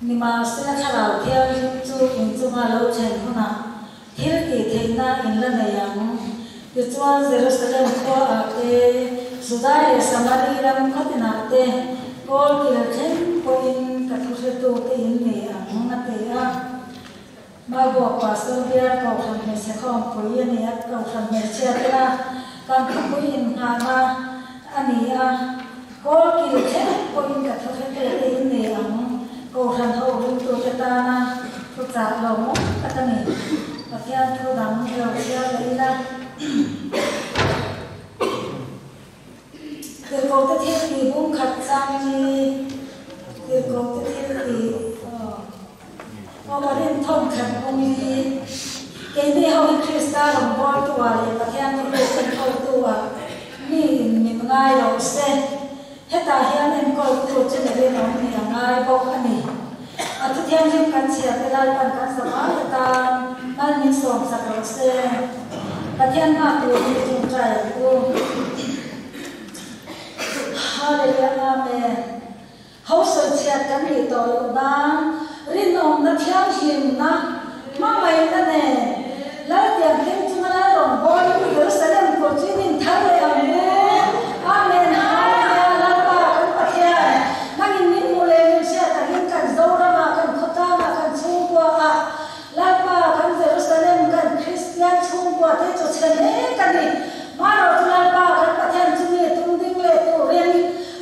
Nimahsela Thlarau Thianghlim chu in chunga lo thlen hunah thil tih theihna in la nei ang. Tichuan Jerusalem khuaah te, Judai leh Samari ram khatinah te kawl kil thleng pawhin ka thuhretute in nei ang, a ti a. Maibawk Pastor Bial Kohhran Hmeichhe Khawmpui a ni a, Kohhran hmeichhia tena kan thupui inngahna a ni a, kawl kil thleng pawhin ka thuhretute in nei ang, Kohhran ho ringtute tana thuchah lo mawm tak a ni. Pathian thu dang lo chhiar leh ila. Tirhkohte thil tih bung khat chang hi Tirhkohte thil tih aw ka rin thawm khat bung hi keini ho hi Krista rawngbawltu ah leh Pathian thuruk enkawltu ah mi in min ngai lo se hetah hian enkawltu chu mi rinawm nih a ngai bawk a ni. A thu thianghlim kan chhiarte Lalpan kan zavai atan mal min sawmsak rawh se. Pathian hma tur hi tawngtai ang u. Hallelujah Amen. Ho sawichhiat kan nih tawh loh nan rinawmna thianghlimna hmangaihna nen Laltianghlim chunga Lal rawngbawlin Jerusalem kawt chu in inthar leh ang u. Amen Hallelujah Lalpa kan Pathian nangin min hmuh leh min hriat angin kan Zoramah kan khawtlangah kan chhungkuaah Lalpa kan Jerusalem kan Kristian chhungkua te chu chhe mek a ni. Hmanraw chu Lalpa kan Pathian chu mi tum ding leh turin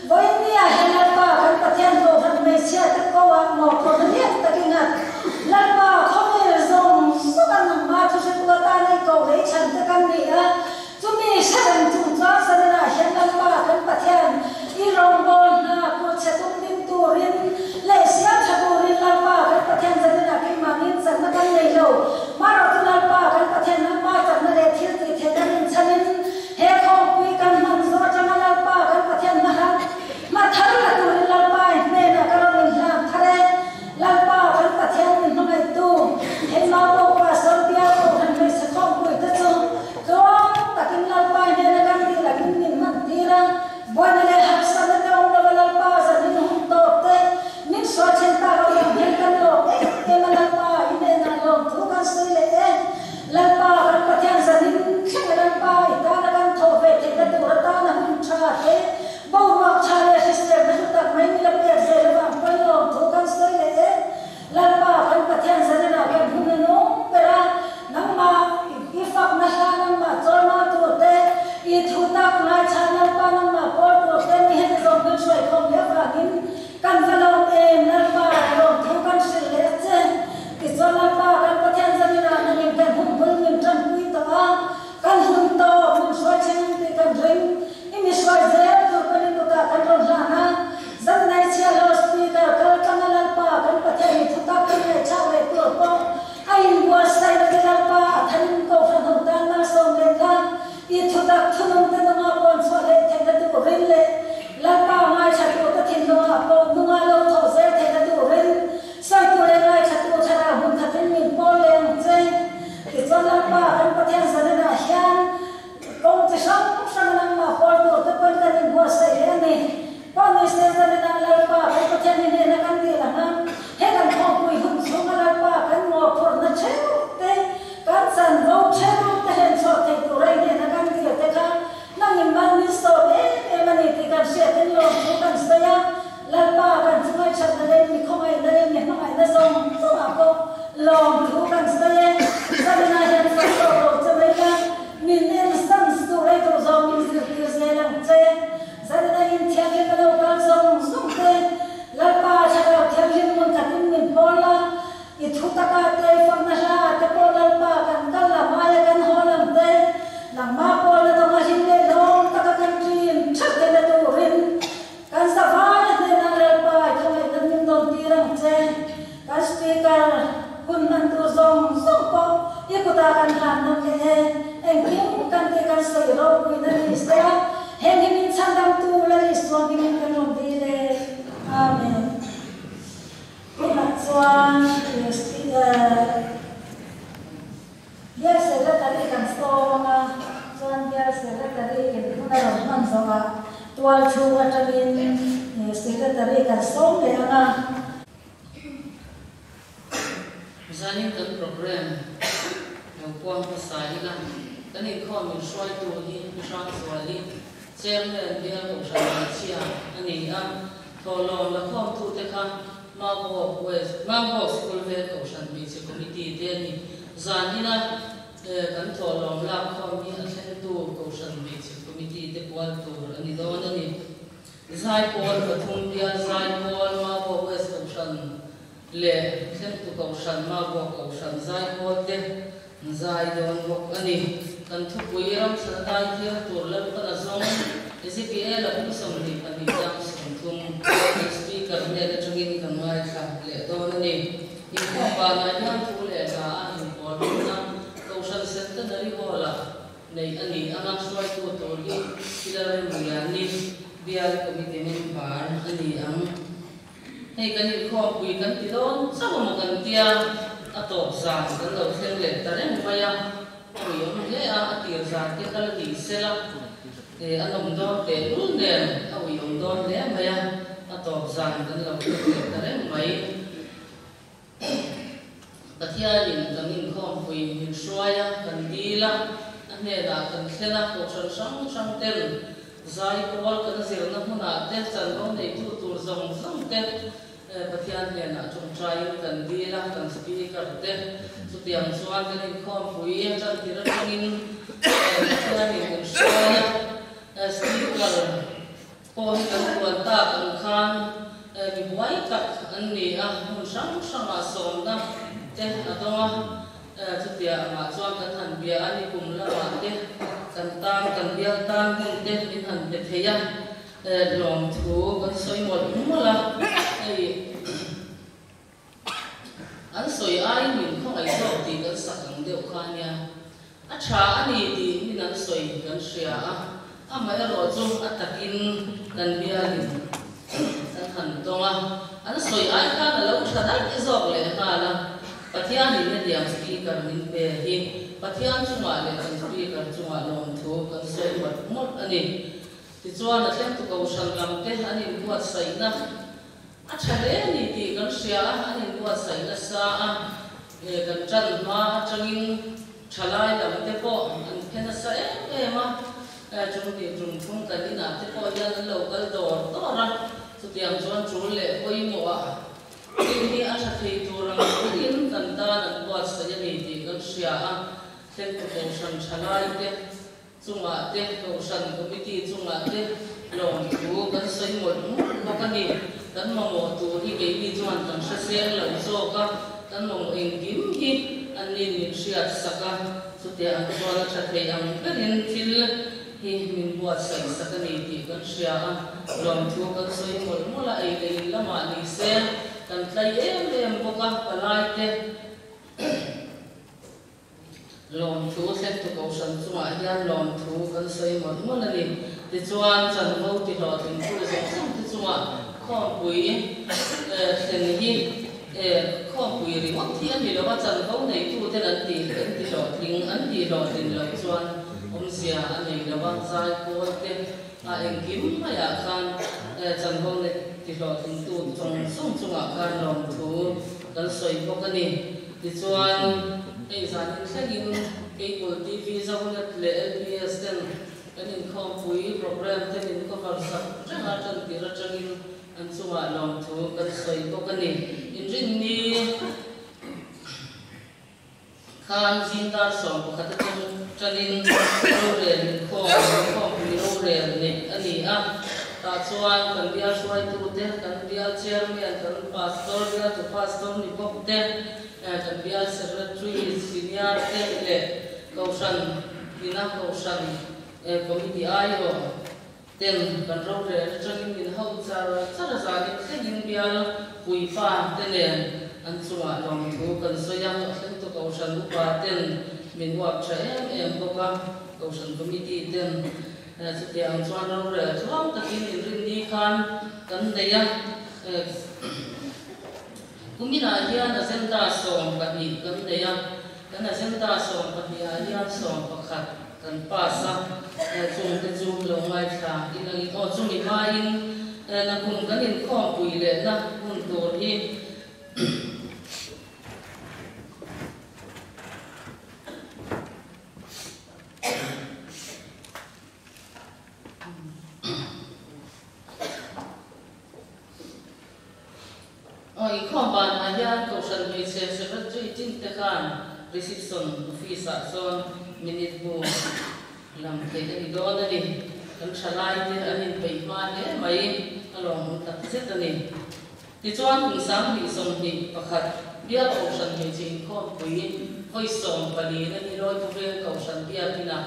vawiinnia he Lalpa kan Pathian kohhran hmeichhia te ko ah mawhphurhna lian takin a Lalpa khawvel zawng zawng a nangmah thu hretu atan ei koh leh i chhan te kan ni a, chumi hre reng chung chuan zaninah hian Lalpa kan Pathian i rawngbâwl hna kulchhe tum ding turin leh siam tha turin Lalpa kan Pathian zaninah keimahni chakna kan nei lo. Hmanraw chu Lalpa kan Pathian nangmah chakna leh thil tih theihna rinchhanin he khawmpui kan hman zawh atanga Lalpa kan Pathian hmahan hma thar la turin Lalpa i hnenah ka rawn inhlan thar e. Lalpa kan Pathian min hmangaihtu hei Mau Pastor Bial Kohhran hmeichhe khawmpui te chu tluang takin Lalpa i hnena kan dil angin min hman tir a, buaina leh harsatna te awm lova Lalpa zanin hun tawp te min hruai then tak avang hian kan lawm em em a Lalpa i hnenah lawmthu kan sawi leh e. Lalpa kan Pathian zanin thleng a Lalpa i tana kan thawh ve theihna tur atana hun tha te Boruak tha leh hriselna hlu tak mai mila pek zel avang pawn lawmthu kan sawi leh e. Lalpa kan Pathian zanenah kan hun a nung ber a, nangmah i fakna hla nangmah chawimawi tur te, i thu tak ngaithla Lalpa nangmah pawl tur te mi heti zawng kan hruai khawm leh avangin kan va lawm em Lalpa lawmthu kan hrilh leh a che. Tichuan Lalpa kan Pathian zanenah nangin kan hun bul min tanpui tawh a, Kan hun tawh min hruai thleng ang tih kan ring. I mi hruai zel tur kan i kutah kan rawn hlan a. Zan nei chhia lo speaker kal tlang a Lalpa kan Pathian i thutak kan ngaihthlak leh tur pawh a inbuatsaih na te Lalpa a thanin Kohhran ho tan malsawm leh la i thutak thunung te nunga pawn chhuah leh theihna turin leh Lalpa ngaithla tur te thinlungah pawh nunga lo thawh zel theihna turin Sawitu leh ngaithlatu thlarau hmun khatin min pawl leh ang che. Tichuan Lalpa kan Pathian zanenah hian kawng chi hrang hrang a nangmah pawl tur te pawhin kan inbuatsaih leh a ni. Pawh ni se zanenah Lalpa kan Pathian hi hnehna kan dil ang a, he kan khawmpui hun chhunga Lalpa kan mawhphurhna theuh te, kan chanvo theuh te hlen chhuak thei tura i hnehna kan dil te kha nangin man min sawm em em a ni tih kan hriatin lawmthu kan sawi a. Lalpa kan chu ngaihṭhatna leh mi khawngaihna leh mi hmangaihna zawng zawngah pawh lawmthu kan sawi e. Zaninah hian fak tawh lo che mai la, min en san tur ei duh zawng min zirtir zel ang che. Zaninah inthianghlim a lo kal zawng zawng te, Lalpa Thlarau Thianghlim hmun khatin min pawl la, i thu taka te, i fakna hla te pawh Lalpa kan kal la hmaia kan haw lam te, nangmah pawlna dawng a hlim leh lawm taka kan ṭin ṭhat theihna turin Kan zavai a hnenah Lalpa i khawngaihna min dawn tir ang che. Kan Speaker hun hman tur zawng zawng pawh i kutah kan hlan nawm leh e. Engkim kan tih kan sawi ropuina ni se a, heng hi min chhandamtu Lal Isua hmingin kan rawn dil e. Amen. Tunah chuan Bial Secretary kan sawm ang a, chuan Bial Secretary in hun a rawn hman zawh ah tual chhung atangin Secretary kan sawm leh ang a. Zanin kan programme lo puang hmasa ila, kan inkhawm min hruaitu hi Pu Hrangzuali, Chairman Bial Kohhran Hmeichhia a ni a, thawhlawm la khawmtute kha Maubawk West, Maubawk Sikul Veng Kohhran Hmeichhe Committee te a ni. Zanina kan thawhlawm lak khawm hi a thlengtu Kohhran Hmeichhe Committee te pual tur a ni dawn a ni. Zaipawl pathum bial Zaipawl Maubawk West Kohhran leh Thlengtu Kohhran, Mabuak Kohhran zaipawl te an zai dawn bawk a ni. Kan thupui ram chhan dai thial tur Lalpana zawng Ezekiel a kum 22 chang 30 kan Speaker hnen atangin kan ngaithla leh dawn a ni. Inkhawm banah hian thu leh hla a inpawl hmuna Kohhran Centenary Hall-ah neih a ni anga hruaitu tur hi Hillary Muliani Bial Committee member a ni ang. Hei kan inkhawmpui kan ti dawn chauh emaw kan tia, a tawp zan kan lo thleng leh ta reng mai a, a ui awm hle a, a tir zan te kal ni sela, e a nawm dawn tehlul nen a ui awm dawn hle mai a, a tawp zan kan lo thleng leh ta reng mai. Pathianin kan inkhawmpui min hruai a, kan dil a, a hnenah kan thlen a, kohhran hrang hrang ten zai pawl kan zirna hmunah te chanvo neitu tur zawng zawng te Pathian hnenah tawngtaiin kan dil a, kan speaker te chutiang chuan kan inkhawmpui a tantir atangin Pathianin min hruai a, speaker Pawh hi kan puan tak ang khan mi buai tak an ni a, hmun hrang hrangah sawmna te a dawng a, chutia angah chuan kan han bia a ni kum lamah te kan tan kan bial tan hun te min han pe thei a, lawmthu kan sawi mawlh mawlh a, hei an sawi aiin min khawngaih zawk tih kan sak ang deuh kha nia. A tha a ni tih min an sawi kan hria a, amaherawh chu a takin kan bialin kan han tawng a, an sawi ai khan a lo tha daih zawk leh nghal a. Pathianin hetiang speaker min pe hi Pathian chungah leh kan speaker chungah lawmthu kan sawi mawlh mawlh a ni. Tichuan a thlengtu kohhran lam te an inbuatsaihna A tha hle a ni tih kan hria a, an inbuatsaih nasa a, kan tan hma atangin thalai lam te pawh an phe nasa em em a, chung tih tum thum kan inah te pawh hian an lo kal dawr dawr a, chutiang chuan tul leh pawimawh ah thil hi a tha thei tur ang angin kan tan an buatsaih a ni tih kan hria a, thlentu kohhran thalai te chungah te, Kohhran Committee chungah te lawmthu kan sawi mawlh mawlh bawk a ni. Kan mamawh tur hi keini chuan kan hre seng lo zawk a, kan mamawh engkim hi annin min hriat sak a, chutia ang chuan a tha thei ang berin thil hi min buatsaih sak a ni tih kan hria a, lawmthu kan sawi mawlh mawlh a, ei leh in lamah ni se kan tlai em em bawk a, palai te. Lawmthu thlentu kohhran chungah hian lawmthu kan sawi mawlh mawlh a ni. Tichuan, chanvo ti hlawhtlingtu zawng zawng te chungah khawmpui thlen hi khawmpui ringawt hi a ni lo a, chanvo neituten an ti an ti hlawhtling an tih hlawhtlin loh chuan awmzia a nei lo a, zaipawl te a engkim maiah khan chanvo nei ti hlawhtlingtu zawng zawng chungah khan lawmthu kan sawi bawk a ni. Tichuan, hei zanin thlengin Cable TV Zonet leh LBS ten kan inkhawmpui programme te min cover sak reng a, tantir atangin an chungah lawmthu kan sawi bawk a ni. Inrinni khan zing dar 11 atang tanin rorel inkhawm, inkhawmpui rorel neih a ni a. Tah chuan kan bial hruaitute, kan bial chairman, kan pastor, bialtu pastor ni bawk te, kan bial secretary, senior te leh kohhran ina kohhran committee aiawh ten kan rorel atangin min ho char char a, zanin thlengin bial puipa te nen an chungah lawmthu kan sawi a, a thlengtu kohhran upa ten min uap tha em em bawk a, kohhran committee ten. Chutiang chuan rorel tluang takin inrinni khan kan nei a, kuminah hian agenda 12 kan nei a, kan agenda 12 ah hian 11 kan pass a, chungte chu lo ngaithla inangin aw chumi hmain nakum kan inkhawmpui lehna hun tur hi. banah hian Kohhran Hmeichhe Secretary tin te khan Reception Office ah chuan minute bu lam theih a ni dawn a ni. Kan thalai te an inpeih hma hle mai, a lawmawm tak zet a ni. Tichuan kum 2021 Bial Kohhran Hmeichhe Inkhawmpui vawi 14 na hi Lawipu Veng Kohhran Biakinah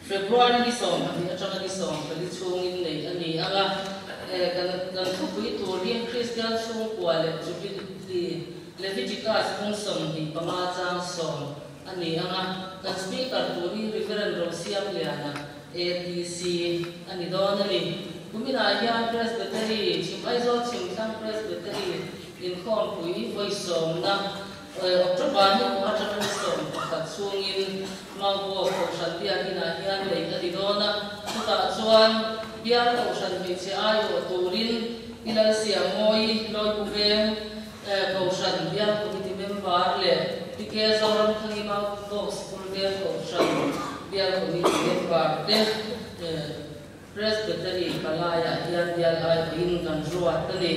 February ni 12 atanga ni 14 chhungin neih a ni ang a, kan kan thupui tur hi Kristian chhungkua leh Jubilee Leviticus bung 25 chang 10 a ni ang a, kan Speaker tur hi Reverend Rosiamliana, ATC, a ni dawn a ni. Kuminah hian Presbytery, Chhim Aizawl Chhimthlang Presbytery inkhawmpui vawi sawmna October ni kum atanga ni 11 chhungin Maubawk Kohhran Biakinah hian neih a ni dawn a, chutah chuan Bial Kohhran hmeichhe aiawh turin Pi Lalsiammawi, Lawipu Veng Kohhran Bial Committee member leh Pi K Zoramthangi Maubawk Sikul Veng Kohhran Bial Committee member te Presbytery palaiah hian bial aiawhin kan ruat a ni.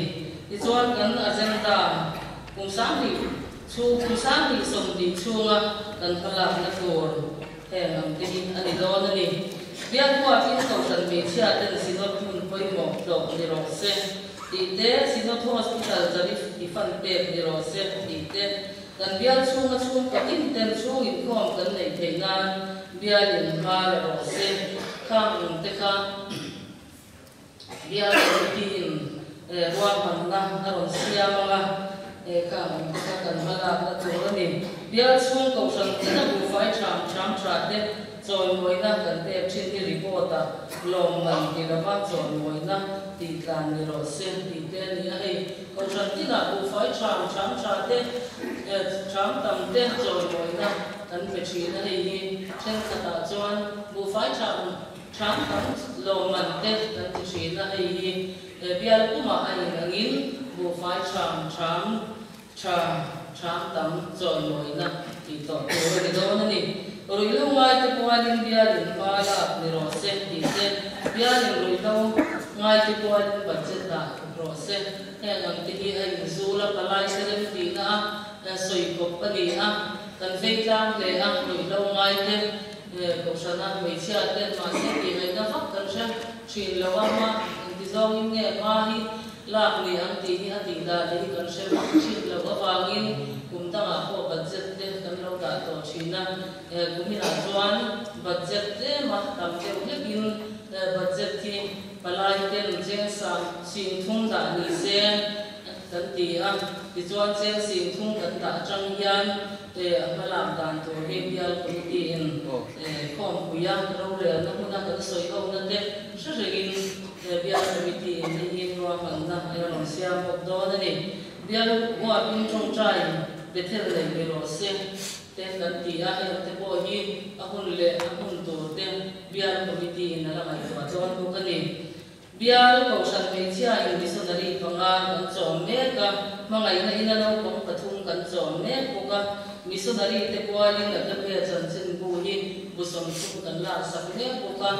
Tichuan kan agenda kum 20 chhung kum 2020 chhunga kan hmalakna tur heng ang te hi a ni dawn a ni. Bial huapin Kohhran hmeichhia ten Synod hmun pawimawh tlawh ni rawh se tih te, Synod Hospital Tariff i fan pek ni rawh se tih te, kan bial chhunga chhungkaw tin ten chhung inkhawm kan neih theih nan bial in hma la rawh se, khang ang te kha bial committee in ruahmanna a rawn siam ang a, khang ang te kha kan hmalakna tur a ni. Bial chhung Kohhran tina buhfai ṭham ṭham ṭha te chawimawina kan pek ṭhin hi report ah lawmman ti lova chawimawina tih tlan ni rawh se tih te a ni a, hei Kohhran tina buhfai ṭham ṭham ṭha te ṭham tam te chawimawina kan pe ṭhin a, hei hi ṭhenkhatah chuan buhfai ṭham ṭham tam lawmman te kan ti ṭhin a, hei hi bial pumah a inangin buhfai ṭham ṭham ṭha ṭham tam chawimawina tih tawh tur a ni dawn a ni. Ruihhlo ngaite pualin bialin hma lak ni rawh se tih te, bialin ruihhlo ngaite pualin budget dah rawh se. Heng ang te hi a inzul a, palai te rem tihna a sawi kawp a ni a, kan vei tlang hle a, ruihhlo ngaite Kohhrana hmeichhia ten mahse tih ngaihna vak kan hre thin lo a, hma engtizawngin nge hma hi lak ni ang tih hi a tih dan hi kan hre vak thin loh avangin kum dangah pawh budget te kan lo dah tawh thin a, kuminah chuan budget tlema tam deuh hlekin budget hi palai ten cheng sang 30,000 dah ni se kan ti a, tichuan cheng 30,000 kan dah atang hian a hmalak dan tur hi bial committee in khawmpuia rorelna hmuna kan sawi hona te hre rengin bial committee in hei hi ruahmanna a rawn siam bawk dawn a ni. Bial huapin tawngtai Bethel nei ni rawh se te kan ti a, heng te pawh hi a hun leh a hmun tur te bial committee in a la ngaihtuah dawn bawk a ni. Bial Kohhran hmeichhia in missionary panga kan chawm mek a, hmangaihna ina naupang pathum kan chawm mek bawk a, missionary te pualin a ka chanchin bu hi bu 30 kan laksak mek bawk a,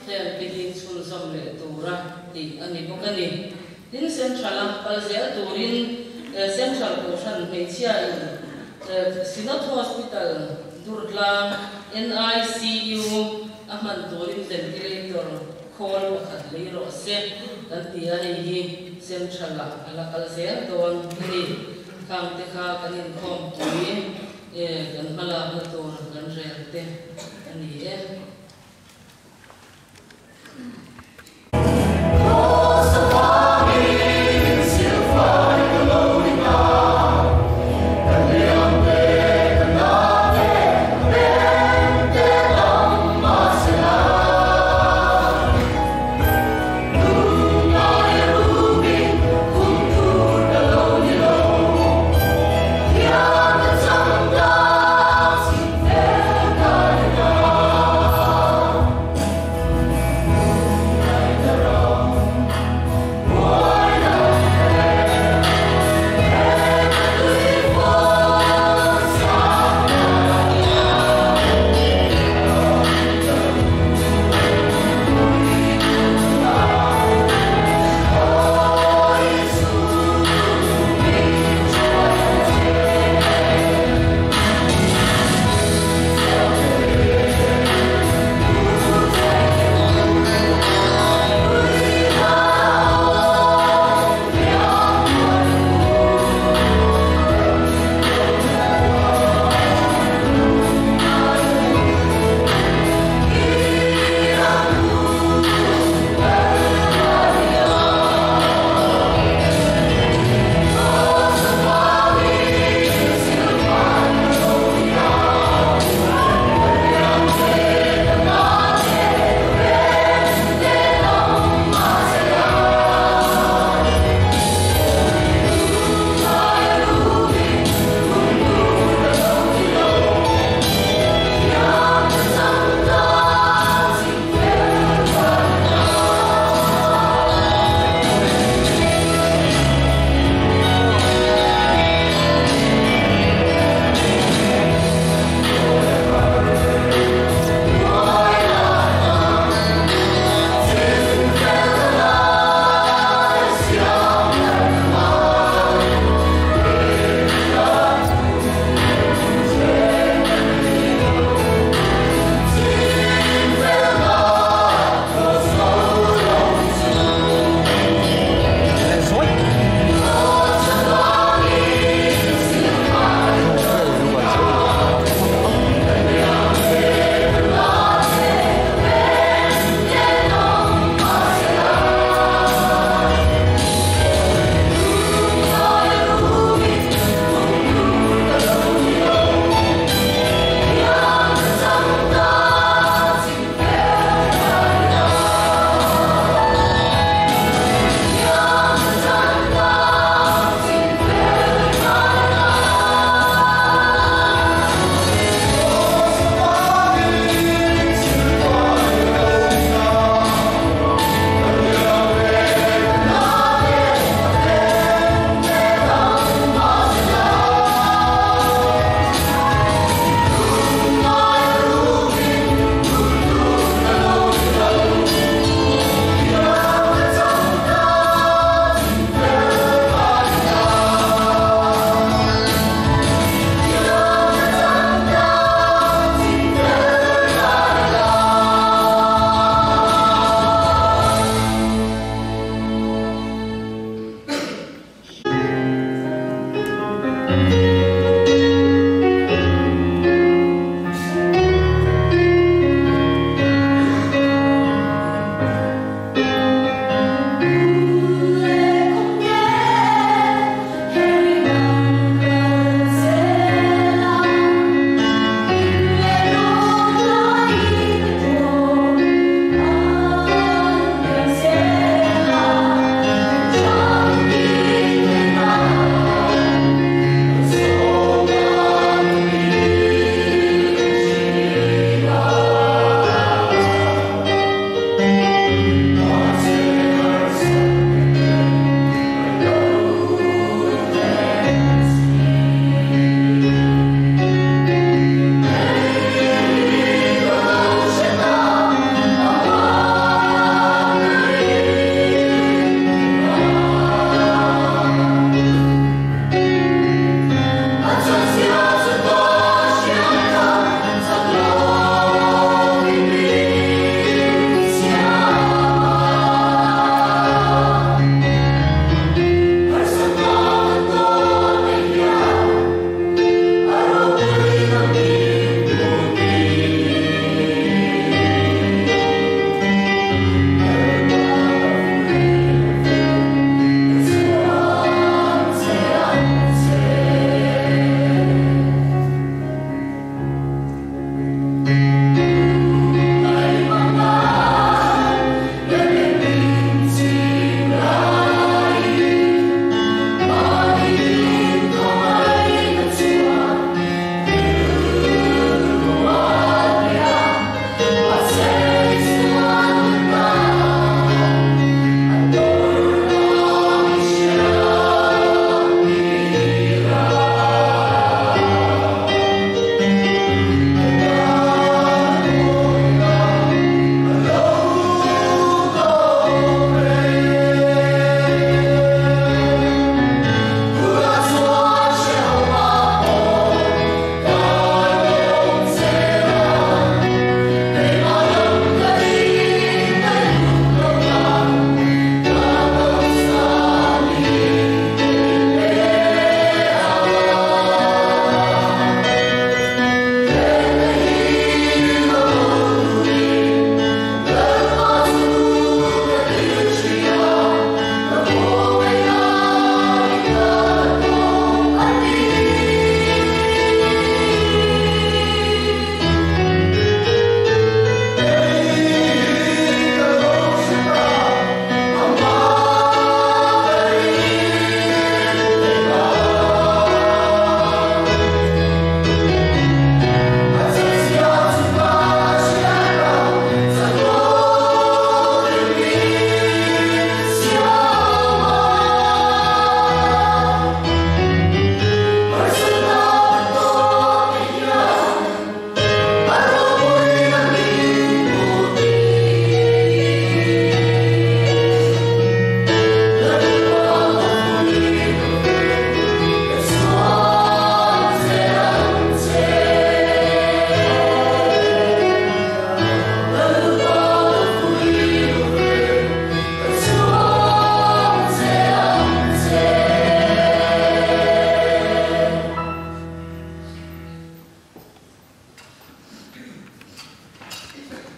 heng te hi chhunzawm leh tura tih a ni bawk a ni. Tin Central a kal zel turin Central Kohhran hmeichhia in Synod Hospital Durtlang NICU a hman turin ventilator khawl pakhat lei rawh se kan ti a, hei hi Central ah a la kal zel dawn a ni. Khang te kha kan inkhawmpui kan hmalakna tur kan rel te a ni e.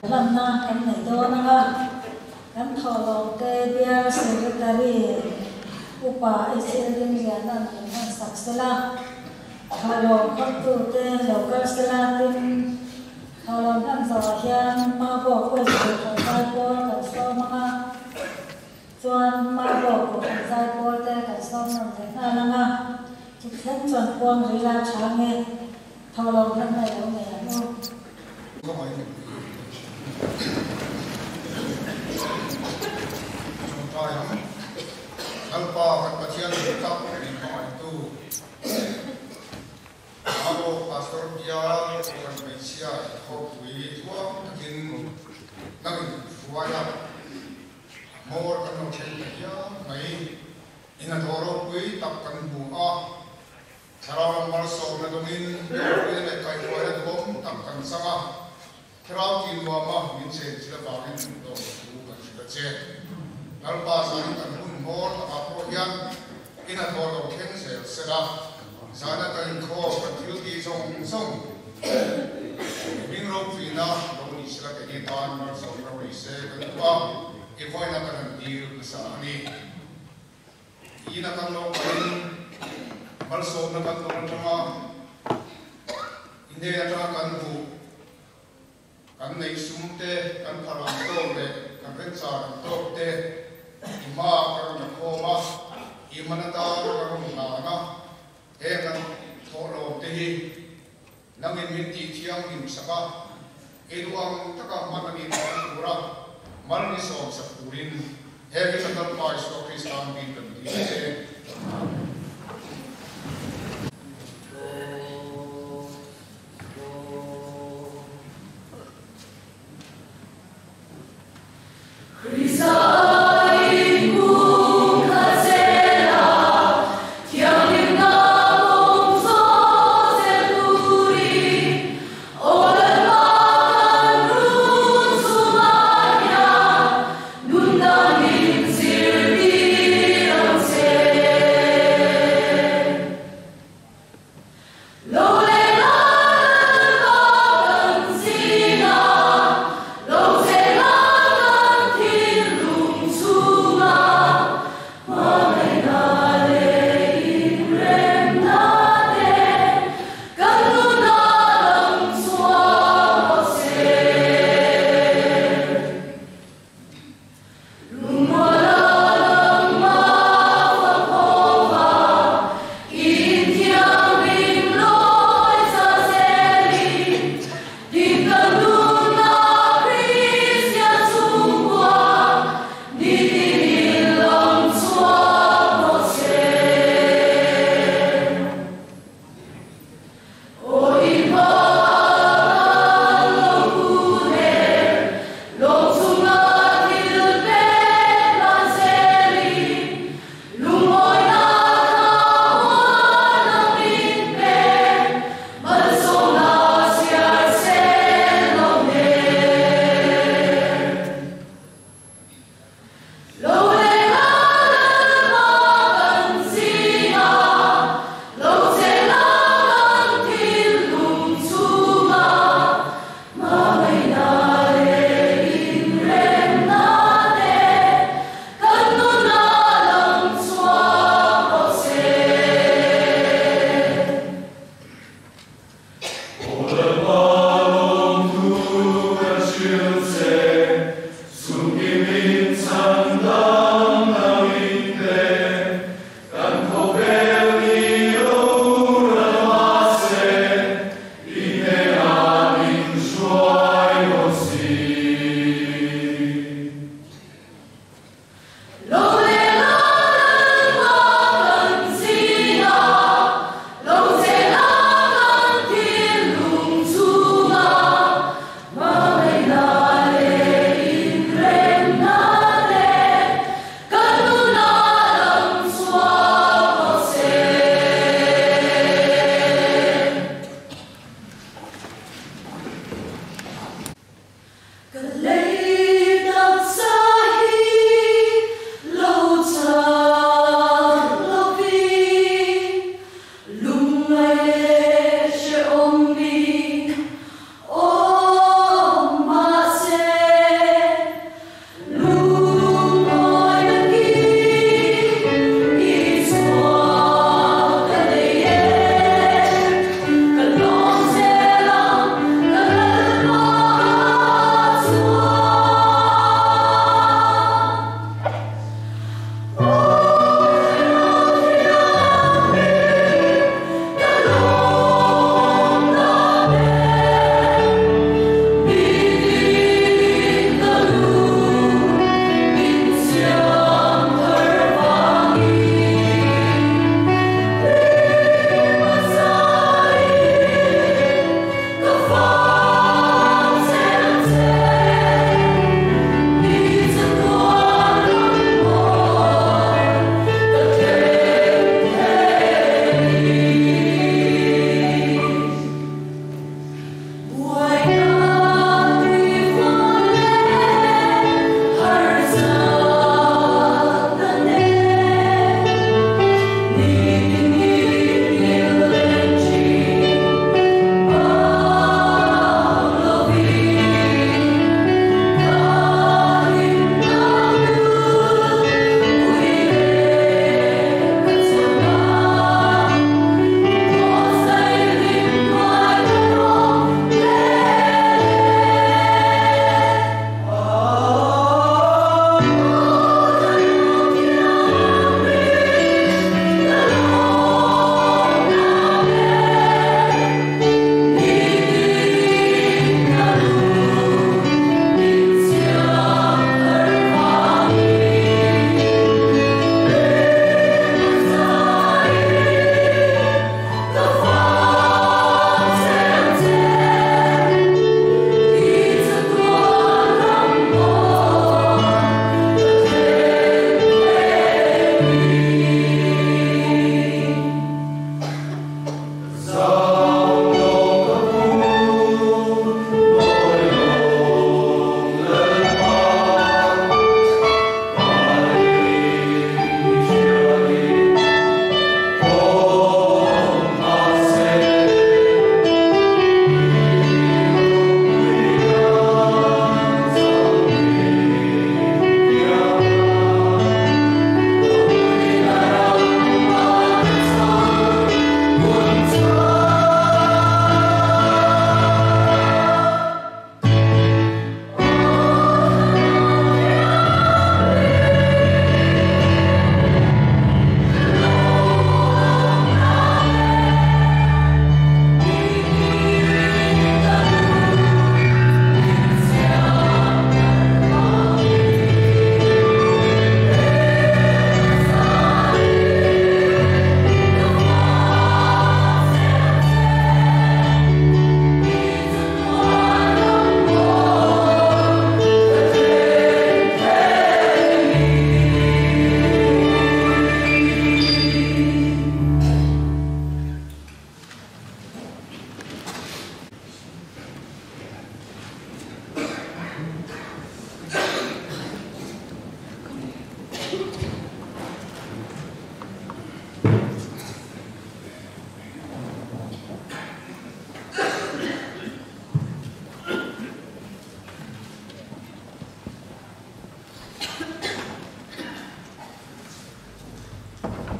Hlanna kan nei dawn ang a, kan thawhlawmte bial Secretary Upa HL Ringliana'n min han sak sela, thawhlawm khawltute lo kal sela tin thawhlawm hlan zawhah hian Mabawk West Kohhran Zaipawl kan sawm ang a, chuan Mabawk Kohhran Zaipawl te kan sawm nawn leh nghal ang a, chuthleng chuan puang rila tha nge thawhlawm hlanna i lo nei ang u. Tawngtai ang. Lalpa kan Pathian duh tak min hmangaihtu Amo Pastor Bial kan hmeichhia inkhawpui tluang takin nang in hruai a, hmawr kan lo thleng ta hial mai. In a thaw ropui tak kan hmu a. Thlarau lam malsawmna dawngin Biakpuina leh kaihhruaina duhawm tak kan chang a, Thlarau tih nuama min chen thil avangin dawr thu kan hrilh a che. Lalpa zanin kan hun hmawr takah pawh hian in a thaw lo thleng zel sela. Zana kan inkhawm kan thil tih zawng zawng mihring ropuina lo ni sela keini tan malsawmna ro ni se kan duh a, i vawiina kan han dil hmasa a ni. Ina kan lo kalin malsawmna kan dawn atanga i hnen atanga kan hmuh Kan neih sum te, kan phar ang tawk leh kan remchar ang tawk te i hmaah ka rawn la khawm a, i man atan ka rawn hlan a, heng kan thawhlawm te hi nangin min tih thianghlim sak a, i duh ang taka hman a nih dan tura mal ni sawmsak turin he Rinna Lalpa Isua Krista hming kan dil che. Amen.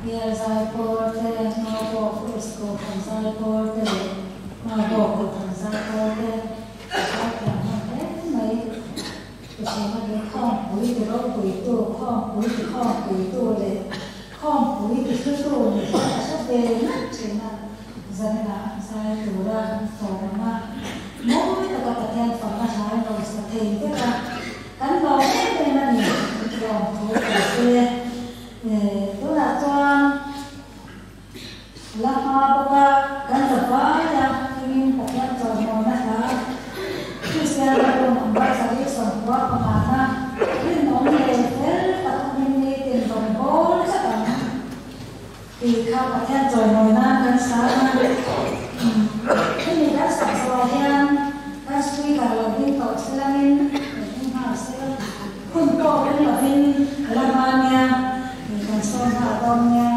Bial zaipawl te, Maubawk Kohhran zaipawl te leh Maubawk Kohhran zaipawl te a zaithiam hman hle mai. Hruaina leh khawmpui ti ropuitu, khawmpui ti khawmpuitu leh khawmpui ti hlutu ni hian a hre ve ngat thin a, zaninah zai tura sawm a, mawi taka Pathian fakna hlai lo sa thei vek a, kan lawm em em a ni, lawmthu kan sawi e. Tunah chuan la hma bawk a, kan la vai a, hmingin Pathian chawlhmawlna hla Kristian ram Ambassador sawmkua pangana rinawm leh fel pathumin nitin rawn bawl tlat ang tih kha Pathian chawimawi nan kan sa a. Hemi kan sak zawhah hian kan speaker lo ding tawh selangin lo ding nghal sela, hun pawh reng lovin a la hma nia kan sawn nghal dawn nia.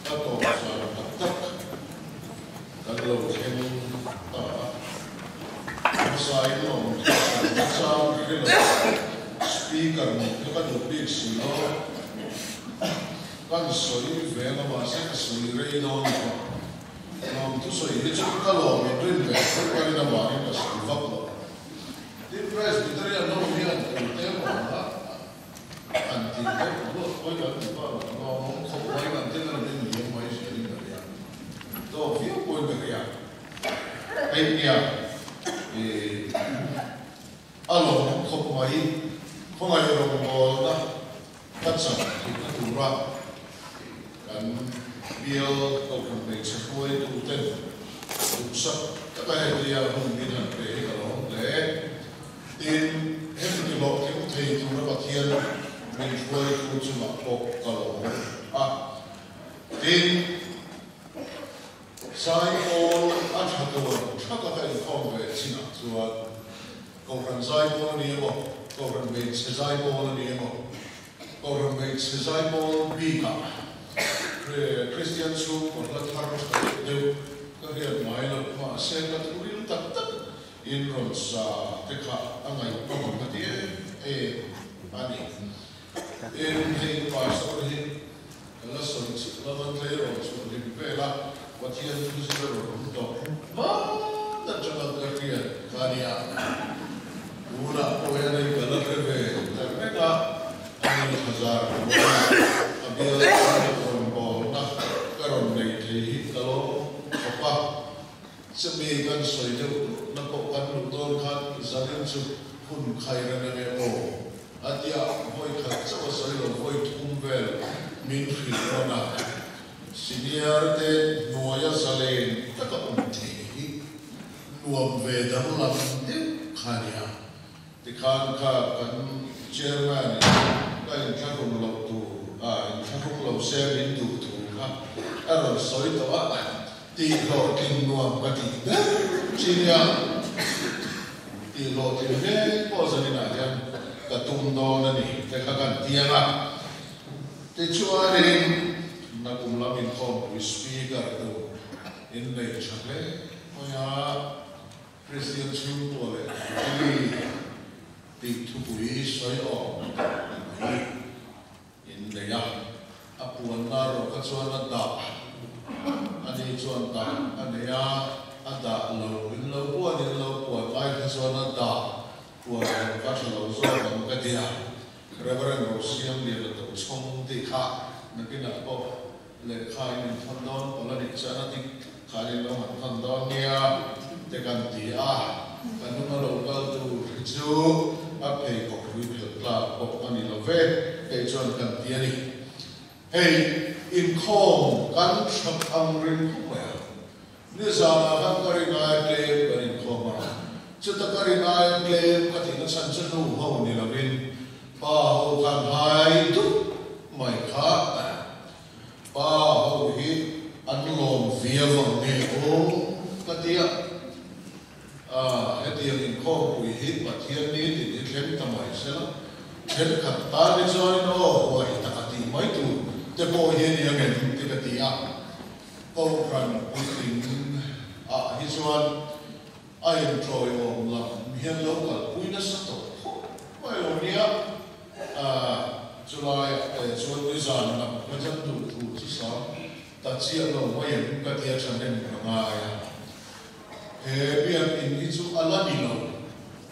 A tawp zan tak tak kan lo thleng ta a, hmasain awm thei sawi chang hre lo Speaker nih kha ka duh bik si lo. Kan sawi ve anga mahse ka sawi rei dawn lo. Lawm thusawi hi chu ka lawm in rin ve tho ka rin avangin ka sawi vak lo. Tin, Presbyterian ho hian tute emaw a han ti deuh luat pawhin an ti vak lo. Lawmawm khawp mai kan tin a rawn inliam mai zelin ka ria. Tawk viau pawhin ka ria. Hei nia i a lawmawm khawp mai khawngaih rawngbawlna ka chak theihna tura kan bial kohhran hmeichhe hruaituten duhsak taka hetia hun min han pe hi ka lawm hle. Tin, hemi ti hlawhtling thei tura Pathian min hruaitu chungah pawh ka lawm a. Tin, Zaipawl a tha tur tha taka inkhawm ve chinah chuan Kohhran zaipawl a ni emaw, Kohhran hmeichhe zaipawl a ni emaw, Kohhran hmeichhe zaipawl bikah Kristian chhungkaw hla thar tha deuh deuh ka hriat ngai loh mahse ka thu ril tak tak in rawn sa te kha a ngaihtuah ang ka ti em em a ni. Tin, hei Pastor hi ka la sawi chhuk lova tleirawl chhuah hlim vel a, Pathian thu zir a rawn awm tawh hman atanga ka hriat kha a nia. Tunah pawh hian hei ka la hre ve ta reng a, ani thazar hnuaiah a bial chhunga rawn bawlna ka rawn nei thei hi ka lawm khawp a. Chumi kan sawi deuh duhna pawh kan luh dawn khan zanin chu hun khai reng ange aw a tia vawi khat chauh a sawi lo vawi thum vel min hrilh rawn a, senior te hnuaia zalen taka awm thei hi nuam ve danglam deuh kha nia. Tikhan kha kan chairman in ka inthlahrung loh tur a inthlahrung lo se min duh thu kha a rawn sawi tawh a, tihhlawhtling nuam ka tih ber chi nia, tihhlawhtling hle pawh zaninah hian ka tum dawn a ni te kha kan tiang a. Tichuanin nakum lam inkhawmpui speaker tur innei tha hle mai a. Kristian chhungkua leh Jubilee tih thupui sawi awm tak mai in nei a, a puanna rawh kha chuan a dah a ni chuan dah a nei a, a dah lo in lo puan in lo puan ai kha chuan a dah puan lo kha tha lo zawk ang ka ti a, Reverend Rosiamliana Tochhawng tih kha nakinah pawh Lehkha in inthawn dawn pawlh a nih chuan a dik khan in lo han thawn dawn nia te kan ti a, ka hnung a lo kal tur hi chu a pheikhawk hrui phelh tlak pawh a ni lo ve kei chuan kan ti a ni. Hei inkhawm kan that ang ring khawp mai a, nizanah khan ka rin aia tlem kan inkhawm a, chuta ka rin aia tlem ka tihna chhan chu nu ho ni lovin Pa ho khan hai dup mai kha pa ho hi an lawm viau ang nge aw ka ti a, hetiang inkhawmpui hi Pathian ni tin hi thleng ta mai sela, thenkhat tan hi chuanin aw huai taka tih mai tur te pawh hi a ni ang em ti ka ti a, Kohhran puitling ah hi chuan A inṭawiawm lam hian lo kalpui nasa tawh khawp mai lo nia. Chulaiah te chuan nizan lam ka chan duh thu chu sam ta chiah lo mai em ka tia ṭhahnem ka ngai a. He biakinn hi chu a la ni lo,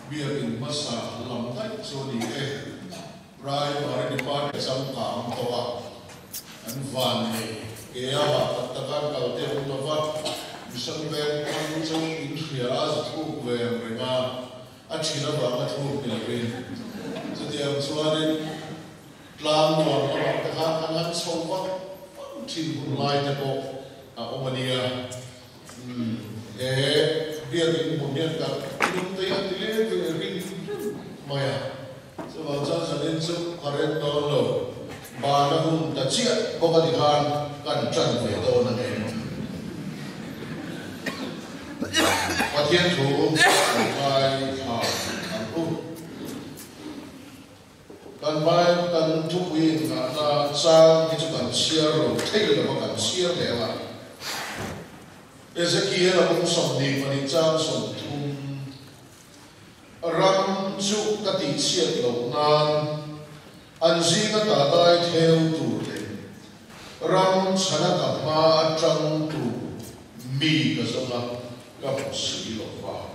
biakinn hmasa lam daih chu a ni e. Primary department changkang tawh a, an van nei ke a hah tak tak an kal te awm lo va, Mission Bank hmang chu in hria a za thluk ve ang reng a, a thin avanga thluk ni lovin. Chutiang chuanin tlang nuam lamah te khan an han chho vak vak thin hun lai te pawh a awm a nia. Umm he biakin hmun hian kan lungte hi a ti leng ve ring ring mai a. Chuvang chuan zanin chu ka rem dawn lo, bana hun ta chiah bawk a ti khan kan tan ve dawn a ni. Pathian thu kan ngaithla ang u. Kan vai kan thupui innghahna chang hi chu kan chhiar lo thei lo va, kan chhiar leh ang a. Ezekiel a bung 22 chang 30. Ram chu ka tihchhiat loh nan an zinga ta dai theu tur leh ram chhana ka hma atang tur Mi ka zawng a, ka hmu si lo va.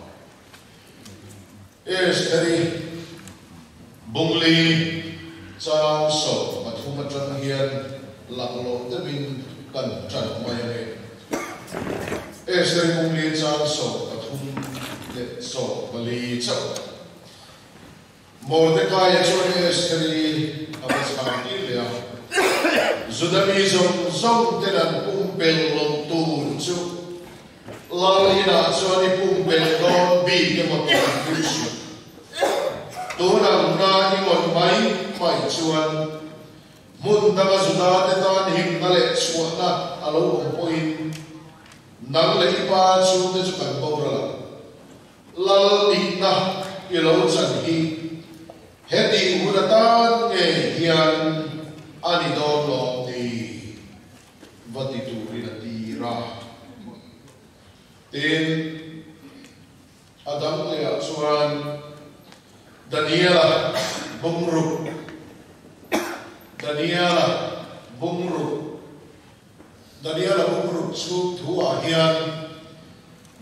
Estheri Bungli chang 13 atang hian laklawh deuhin kan tan mai a ni. Estheri Bungli chang 13 leh 14 chauh. Mordekaia chuan Estheri a va chhang tir leh a, Juda mi zawng zawng ten an pumpelh loh tur chu Lal inah chuan i pumpelh dawn bik emaw tih an ring suh. Tun ang hna i ngawih mai mai chuan hmun danga Juda te tan himna leh chhuahna a lo awm pawhin nang leh i pa chhungte chu kan boral ang. Lal nihna i lo chan hi hetih hun atan nge hian a ni dawn lawm ni? Va ti turin a tir a. Tin, a dang lehah chuan Daniela bungruk, Daniela bungruk, Daniela bungruk chhung thuah hian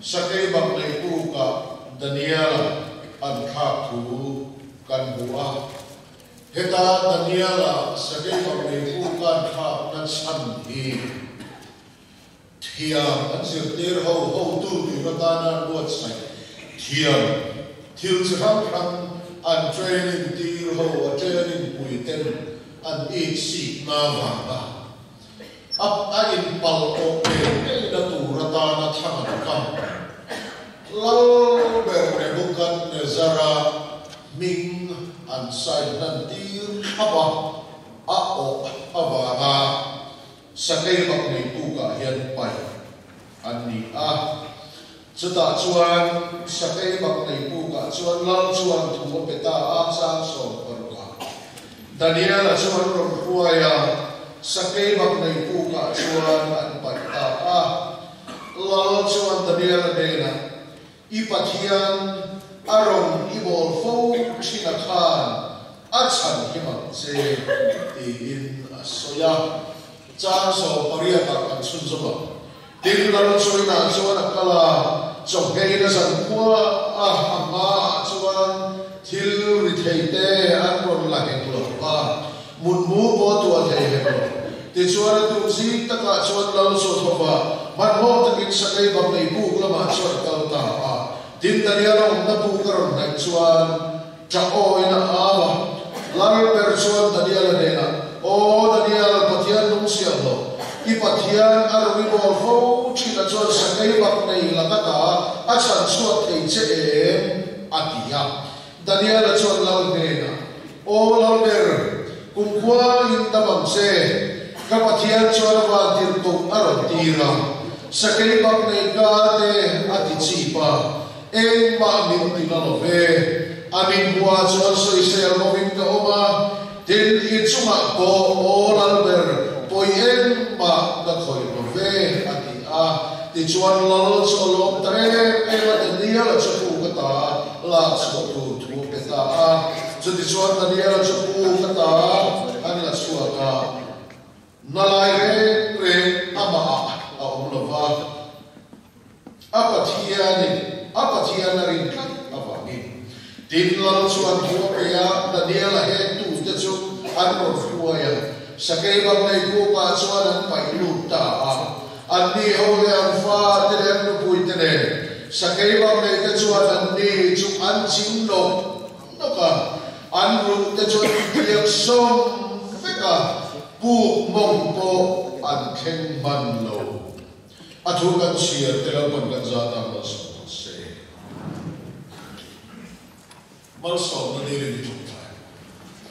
Sakei bak nei pukah Daniela an thlak thu kan hmu a. Heta Daniela sakei bak nei puka an thlakna chhan hi thiam an zirtir ho hotu tur atana an buatsaih thiam thil chi hrang hrang an training tir ho a training pui ten an itsik na vanga A a inpal awh ngei ngeina tur atana thlang an kam. Lal ber Nebuchadnezzar-a hming an sign hlan tir thlap a, a awh avanga sakei bak nei pukah hian paih an ni a. Chutah chuan sakei bak nei pukah chuan lal chuan thu a pe ta a, chang 16 ah. Daniel-a chu an rawn hruai a, sakei bak nei pukah chuan an paih ta a. Lal chuan Daniel-a hnenah, I Pathian a rawn i bawl fo thin a khan a chhan him ang che, tiin a sawi a. Chang 18 ah kan chhunzawm ang. Tin, lal chu inah chuan a kal a, chawhmeh in a zan khua a, a hmaah chuan thil ri thei te an rawn la hek lo a, mutmu pawh tuah thei hek lo. Tichuan a tuk zing takah chuan lal chu a thawk a, hmanhmawh takin sakei bang nei buk lamah chuan a kal ta a. Tin, Daniel a awmna buk a rawn hnaih chuan ṭah awiin a au a, lal ber chuan Daniel-a hnenah, Aw Daniel, Pathian nung siam lo, i Pathian a rawn i bawl fo ṭhin a chuan sakei bak nei la ka ta, a chhan chhuak thei che em? a ti a. Daniel-a chuan lal hnenah, Aw lal ber, kumkhua in dam ang che, ka Pathian chuan a van tirhkoh a rawn tir a, sakei bak nei ka te a ti chip a, Engmah min ti la lo ve. A min hmuah chuan sawisel hovin ka awm a, tin i chungah pawh aw lal ber pawi engmah ka khawih lo ve, a ti a. Tichuan lal chu a lawm ta em em a, Daniel-a chu pu ka ta lak chhuah tur thu a pe ta a. Chutichuan Daniel-a chu pu ka ta an la chhuak a, na lai reng reng amahah a awm lo va. A Pathianin a Pathian a rin tlat avangin. Tin, lal chuan thu a pe a, Daniel-a hêktute chu an rawn hruai a, sakei bang nei kukah chuan an paih lut ta a. Anni ho leh an fate leh an nupuite nen sakei bang neite chuan anni chu an ching nawk nawk a, an ruhte chu an intiak sawm vek a, puk mawng pawh an thleng hman lo. A thu kan chhiar te Lalpan kan za tan malsawm rawh se. Malsawmna dil in i tum thai.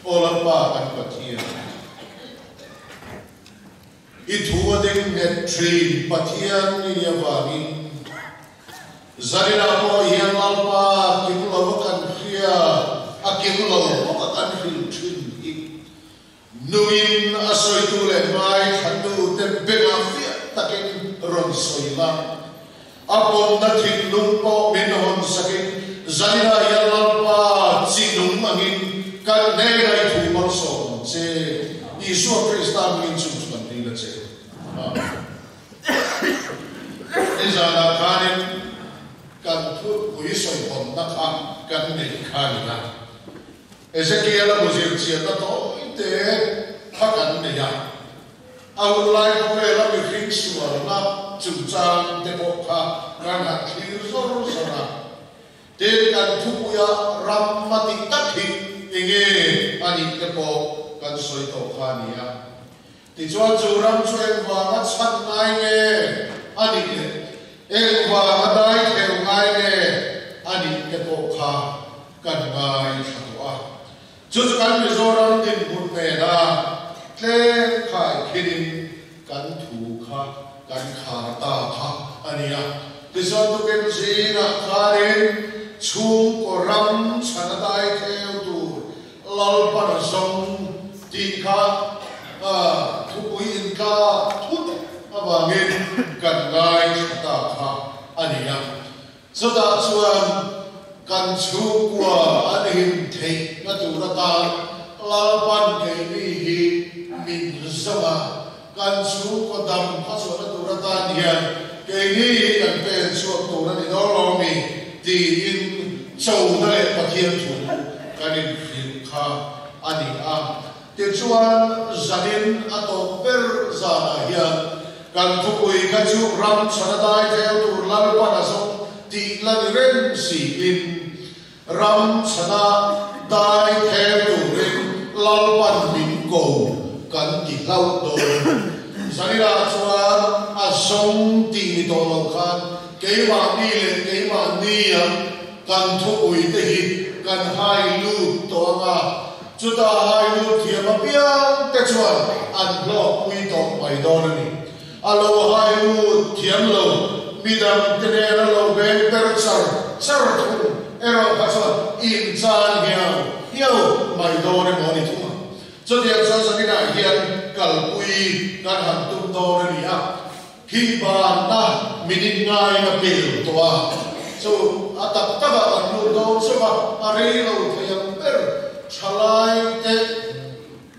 Aw Lalpa kan Pathian, i thu a ding nghet thin Pathian i nih avangin zaninah pawh hian Lalpa kim lo a kan hria, a kim lo bawk a kan hrilh thin hi. Nungin a sawitu leh ngai thlannu te bengah fiah takin rawn sawi la. A pawmna thinlung pawh min hawn sakin zaninah hian Lalpa chi nung angin kan hnenah i thu malsawm ang che. Isua Krista hmingin chung chu kan dil a che. Amen. zanah khanin kan thupui sawihawnna kha kan neih kha a ni a. Ezekiel-a bu zirchianna tawi te kha kan nei a. A hun lai khawvela mihring sualna chungchang te pawh kha kan han thlir zawr zawr a. Tin, kan thupuia ram a tih tak hi enge a nih te pawh kan sawi tawh kha a ni a. Tichuan chu ram chu engvanga chhan ngai nge a nih leh engvanga dai theu ngai nge a nih te pawh kha kan ngaithla tawh a. Chu chu kan Mizoram dinhmun nena tlem khai khinin kan thu kha kan khar ta kha a ni a. Tichuan tukin zingah khanin chhungkaw ram chhana dai theu tur Lalpan a zawng tih kha thupui intla thut avangin kan ngaithla ta kha a ni a. Chutah chuan kan chhungkua an him theihna tur atan Lalpan keini hi min zawng a, kan chhungkaw dam kha chhuahna tur atan hian keini hi kan pen chhuak tur a ni dawn lo mi tiin chona leh Pathian thu kan inhrilh kha a ni a. Tichuan zanin a tawp ber zanah hian kan thupui kha chu ram chhana dai theu tur Lalpan a zawng tih la ni reng siin ram chhana dai theu turin Lalpan min ko kan ti hlauh dawn. Zaninah chuan a zawng tih ni tawh lo khan keimahni leh keimahnia kan thupui te hi kan hai lut tawh ang a, chutah hai lut thiam apiang te chuan an hlawkpui tawh mai dawn a ni. A lo hai lut thiam lo, midang te nen a lo veng per char char thung erawh kha chuan inchan hiau hiau mai dawn emaw a ni thung ang. Chutiang chuan zaninah hian kalpui kan han tum dawn a ni a. Khi banna minute ngain a pel tawh a, chu a tak takah kan lut dawn chauh a, a rei lo thei ang ber thalai te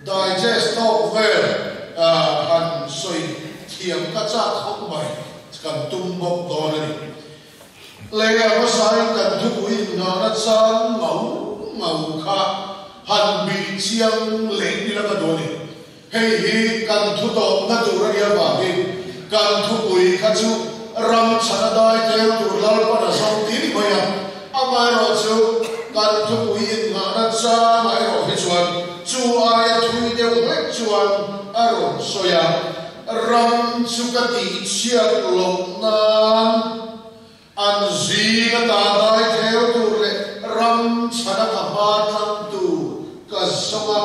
digest tawk vel han sawi thiam ka chak khawp mai kan tum bawk dawn a ni. Lei a hmasain kan thupui innghahna chang ngau ngau kha han bih chiang leh ila ka duh a ni. Hei hi kan thu tawpna tur a nia vangin kan thupui kha chu ram chhana dai tel tur Lalpan a zawng ti ni mai a. Amaherawhchu kan thupui innghahna changah erawh hi chuan chu aia thui deuh hlek chuan a rawn sawi a, Ram chu ka tihchhiat loh nan An zing ata dai theu tur leh ram chhana ka hma tlang tur ka zawng a,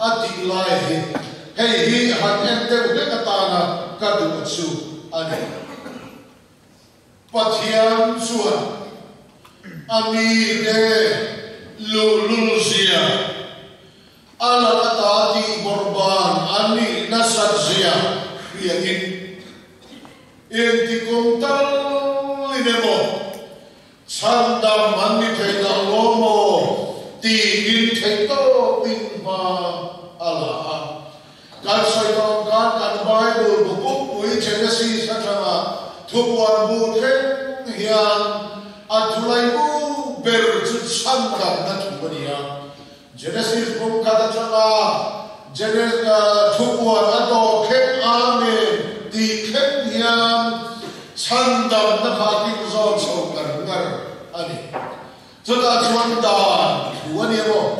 a tih lai hi hei hi han en deuh hlek atana ka duh chu a ni. Pathian chuan a mite luhlul zia, a lak ata tih bawrhban a nih nasat zia hriain, Engti kawng talin emaw chhandam an ni thei dah lo maw tiin theih tawpin hma a la a. Kan sawi tawh ang khan kan Bible bu pumpui Genesis atanga thupuan bu thleng hian a thulai bu ber chu chhandamna thu a ni a. Genesis bung khat atanga Genesis thupuan a tawp thleng Amen tih thleng hian chhandamna kha tin zawn chho ngar ngar a ni. Chutah chuan dan thu a ni emaw,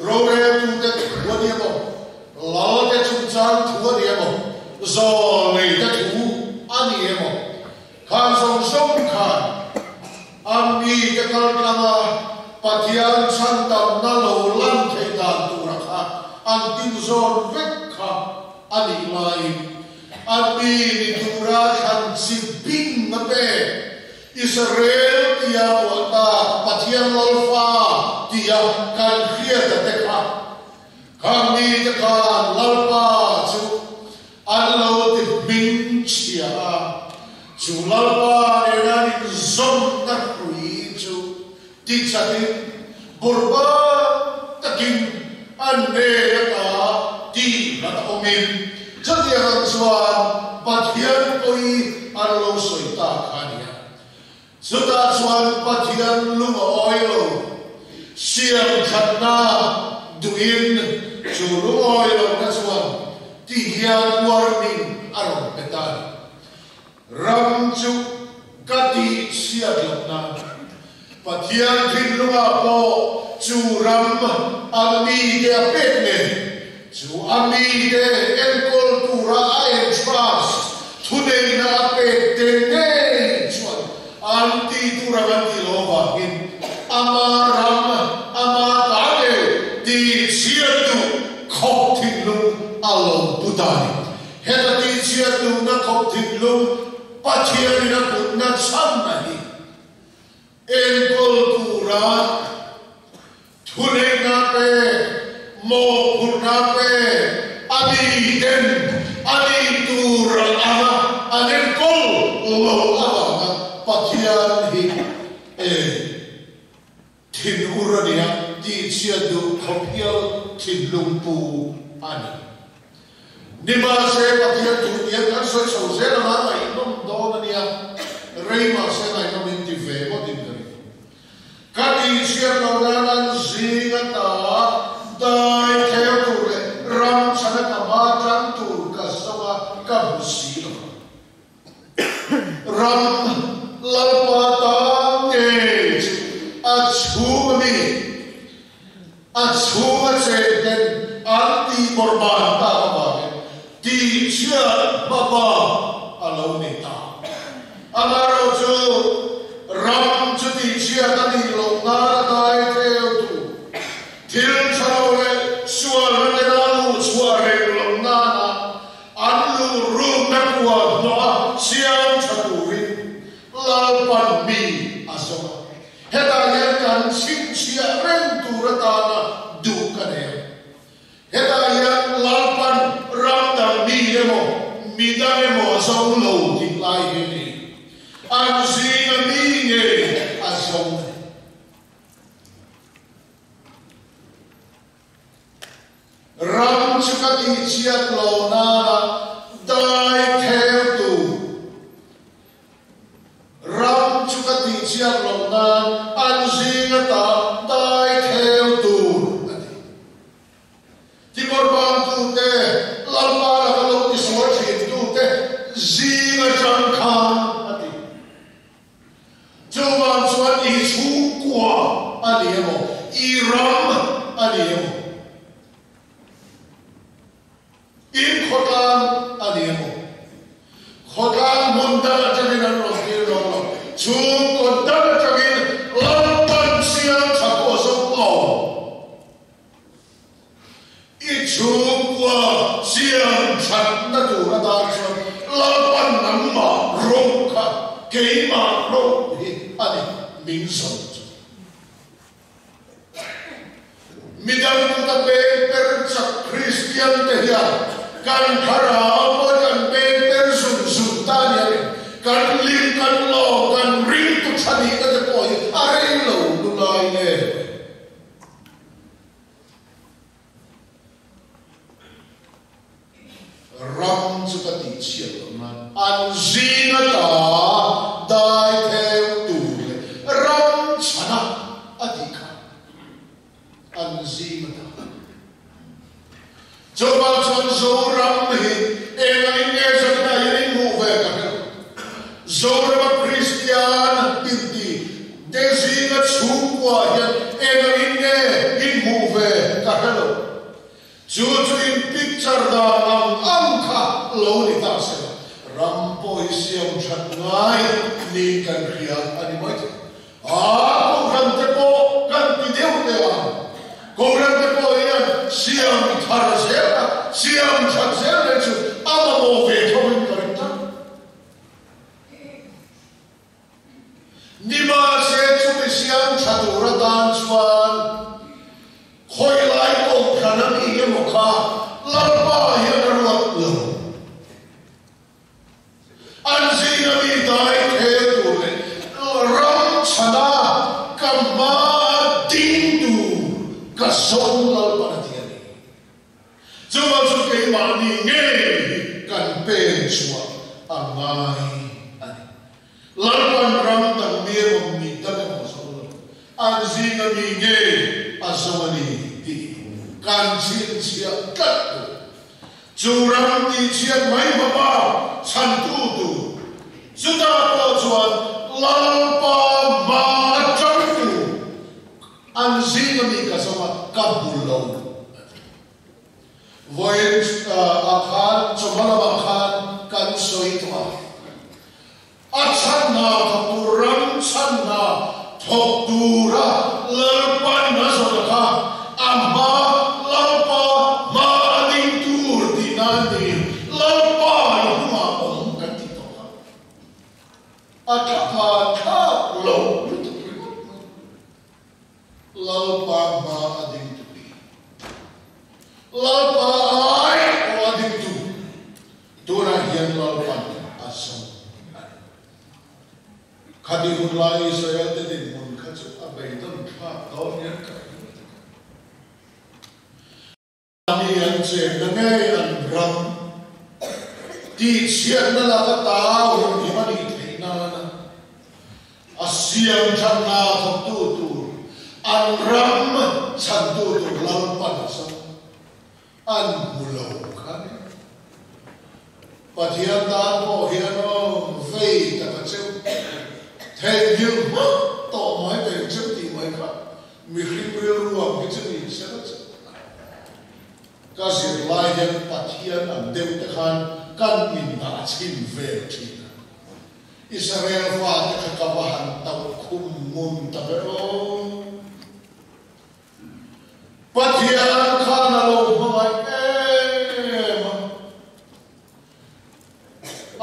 roreltute thu a ni emaw, lalte chungchang thu a ni emaw, zawlneite thu a ni emaw, khan zawng zawng khan A mite kal tlanga Pathian chhandamna lo lan theih dan tura kha an tin zawn vek kha a nih laiin a mi ni tura thlan chi bing a pek. Israel tia buah ta Pathian Lalfa tia kan hriata te kha kha mite khan Lalpa chu An lo ti hming chhia a, chu Lalpa nena an inzawmna hrui chu ti chatin burban takin an hnen ata tih hlat a awmin chutiang ang chuan Pathian pawi an lo sawi ta kha a ni a. chuan Pathian lung a awi lo. Siam thatna duhin chu lungawi lohna chuan ti hian warning a rawn pe ta a ni. Ram chu ka tih chhiat loh nan Pathian thinlungah pawh chu ram a mite a pek nen, chu a mite enkawl tura a entrust thuneihna a pek te ngei chuan an tih tur ang an tih loh avangin ama ram, ama ta ngei tih chhiat duh khawp thinlung a lo pu ta a ni. Heta tih chhiat duhna khawp thinlung Pathianin a putna chhan a hi. Enkawl tura thuneihna pe, mawhphurhna pe a ni ten a nih tur anga an enkawl lo avanga Pathian hi e thinur a nia tih chhiat duh khawp hial thinlung pu a ni. Nimahse, Pathian thu tiang kan sawi chho zel anga ngaihnawm dawn a nia, rei mahse ngaihnawm in ti ve ngawt in ka ring. Ka tihchhiat loh nan an zing ata dai theu tur leh ram chhana ka hma tan tur ka zawng a, ka hmu si lo va. Ram Lalpa ta ngei chu a chhung a mi, a chhung a chen ten an tih bawrhban tak avangin tihchhiat hmaba a lo ni ta. Amaherawh chu ram chu tihchhiat a nih loh nan a dai theu tur thil tha lo leh sualna tena luhchhuah reng loh nana An luh rukna kua hnawh a siam tha turin Lalpan mi a zawng a. Hetah hian kan chhinchhiah reng tur atana duh ka nei a. Hetah hian Lalpan ram dang mi emaw, mi dang emaw a zawng lo tih lai hi a ni. An zinga mi ngei a zawng a ni. Ram chu ka tihchhiat lo nana dai theu tur. Ram chu ka tihchhiat lo nan an zing ata dai theu tur, a ti. Tibawrhbang tute, Lalpa laka lo tisual thin tute zing atang khan, a ti. Chuvang chuan i chhungkua a ni emaw, i ram a ni emaw, in khawtlang a ni emaw, khawtlang hmun dang atangin an rawn tir dawn lo, chhungkaw dang atangin Lalpan siam tha pawh zawk lo. I chhungkua siam thatna tur atan chuan Lalpan nangmah ro kha keimah ro hi a ni min zawh chu. Midang kuta peng per chak Kristian te hian kan thlarau pawh kan peng per zung zung ta a ni a ni. Kan lim, kan lawm, kan ringtu tha nihna te pawh hi a rei lo lungai em. Ram chu ka tihchhiat loh nan an zing ata dai theu tur leh ram chhana a tih kha an zing ata. Chuvang chuan Zoram hi engangin nge zanah hian in hmuh ve ka hre lo. Zorama Kristian inti te zinga chhungkua hian engangin nge in hmuh ve ka hre lo. Chu chu in picture dan ang ang kha lo ni ta se la, ram pawh hi siam that ngai niin kan hria a ni mai thei. A Kohhran te pawh kan ti deuh deuh ang. Kohhran te pawh hian siam thar zel a, siam that zel mai chu a mamawh ve tho in ka ring tlat. Nimahse chumi siam tha tur atan chuan khawilai Kohhran a mi emaw kha Lalpa hian a ruat lo. An zinga mi dai thel tur leh ram chhana ka hma ding tur ka zawng Lalpan a ti a ni. Chuvang chu keimahni ngei hi kan pen chhuah a ngai a ni. Lalpan ram dang mi emaw mi dang. zinga mi ngei a zawng a ni tih kan chhinchhiah tlat tur. Chu ram tihchhiat mai hmapa chhantu tur, chutah pawh chuan Lalpa hma atang tur an zinga mi ka zawng a, ka hmu lo a ti. Vawiin ah khan chawhma lamah khan kan sawi tawh a. A chhan hna thawk tur ram chhan hna thawk tura Lalpan a zawhna kha a hma Lalpa hma a ding tur tihna a ni. Lalpa i hnungah awm kan tih tawh kha a tha phan thlak lo lutuk ringawt mai. Lalpa hma a ding tu hi Lalpa ai pawh a ding tu tunah hian Lalpan a zawng a ni. Khati hun lai Israel te dinhmun kha chu a beidawn thlak dawn hian ka ring tak a. Ani an chenna ngei an ram tihchhiatna laka tau him a nih theih nana a siam thatna thawktu tur an ram chhantu tur Lalpan a zawng an hmu lo kha ni. Pathian tan pawh hian aw vei tak a cheu theihnghilh hmak tawh mai thei cheu tih mai kha Mihring rilru ang hi chu ni se la chu ka zirlai hian Pathian ang deuh te khan kan indah chhin vel thin a. Israel fate kha ka va han tauh khum ngun ta ber aw. Pathian khan a lo hmangaih em a.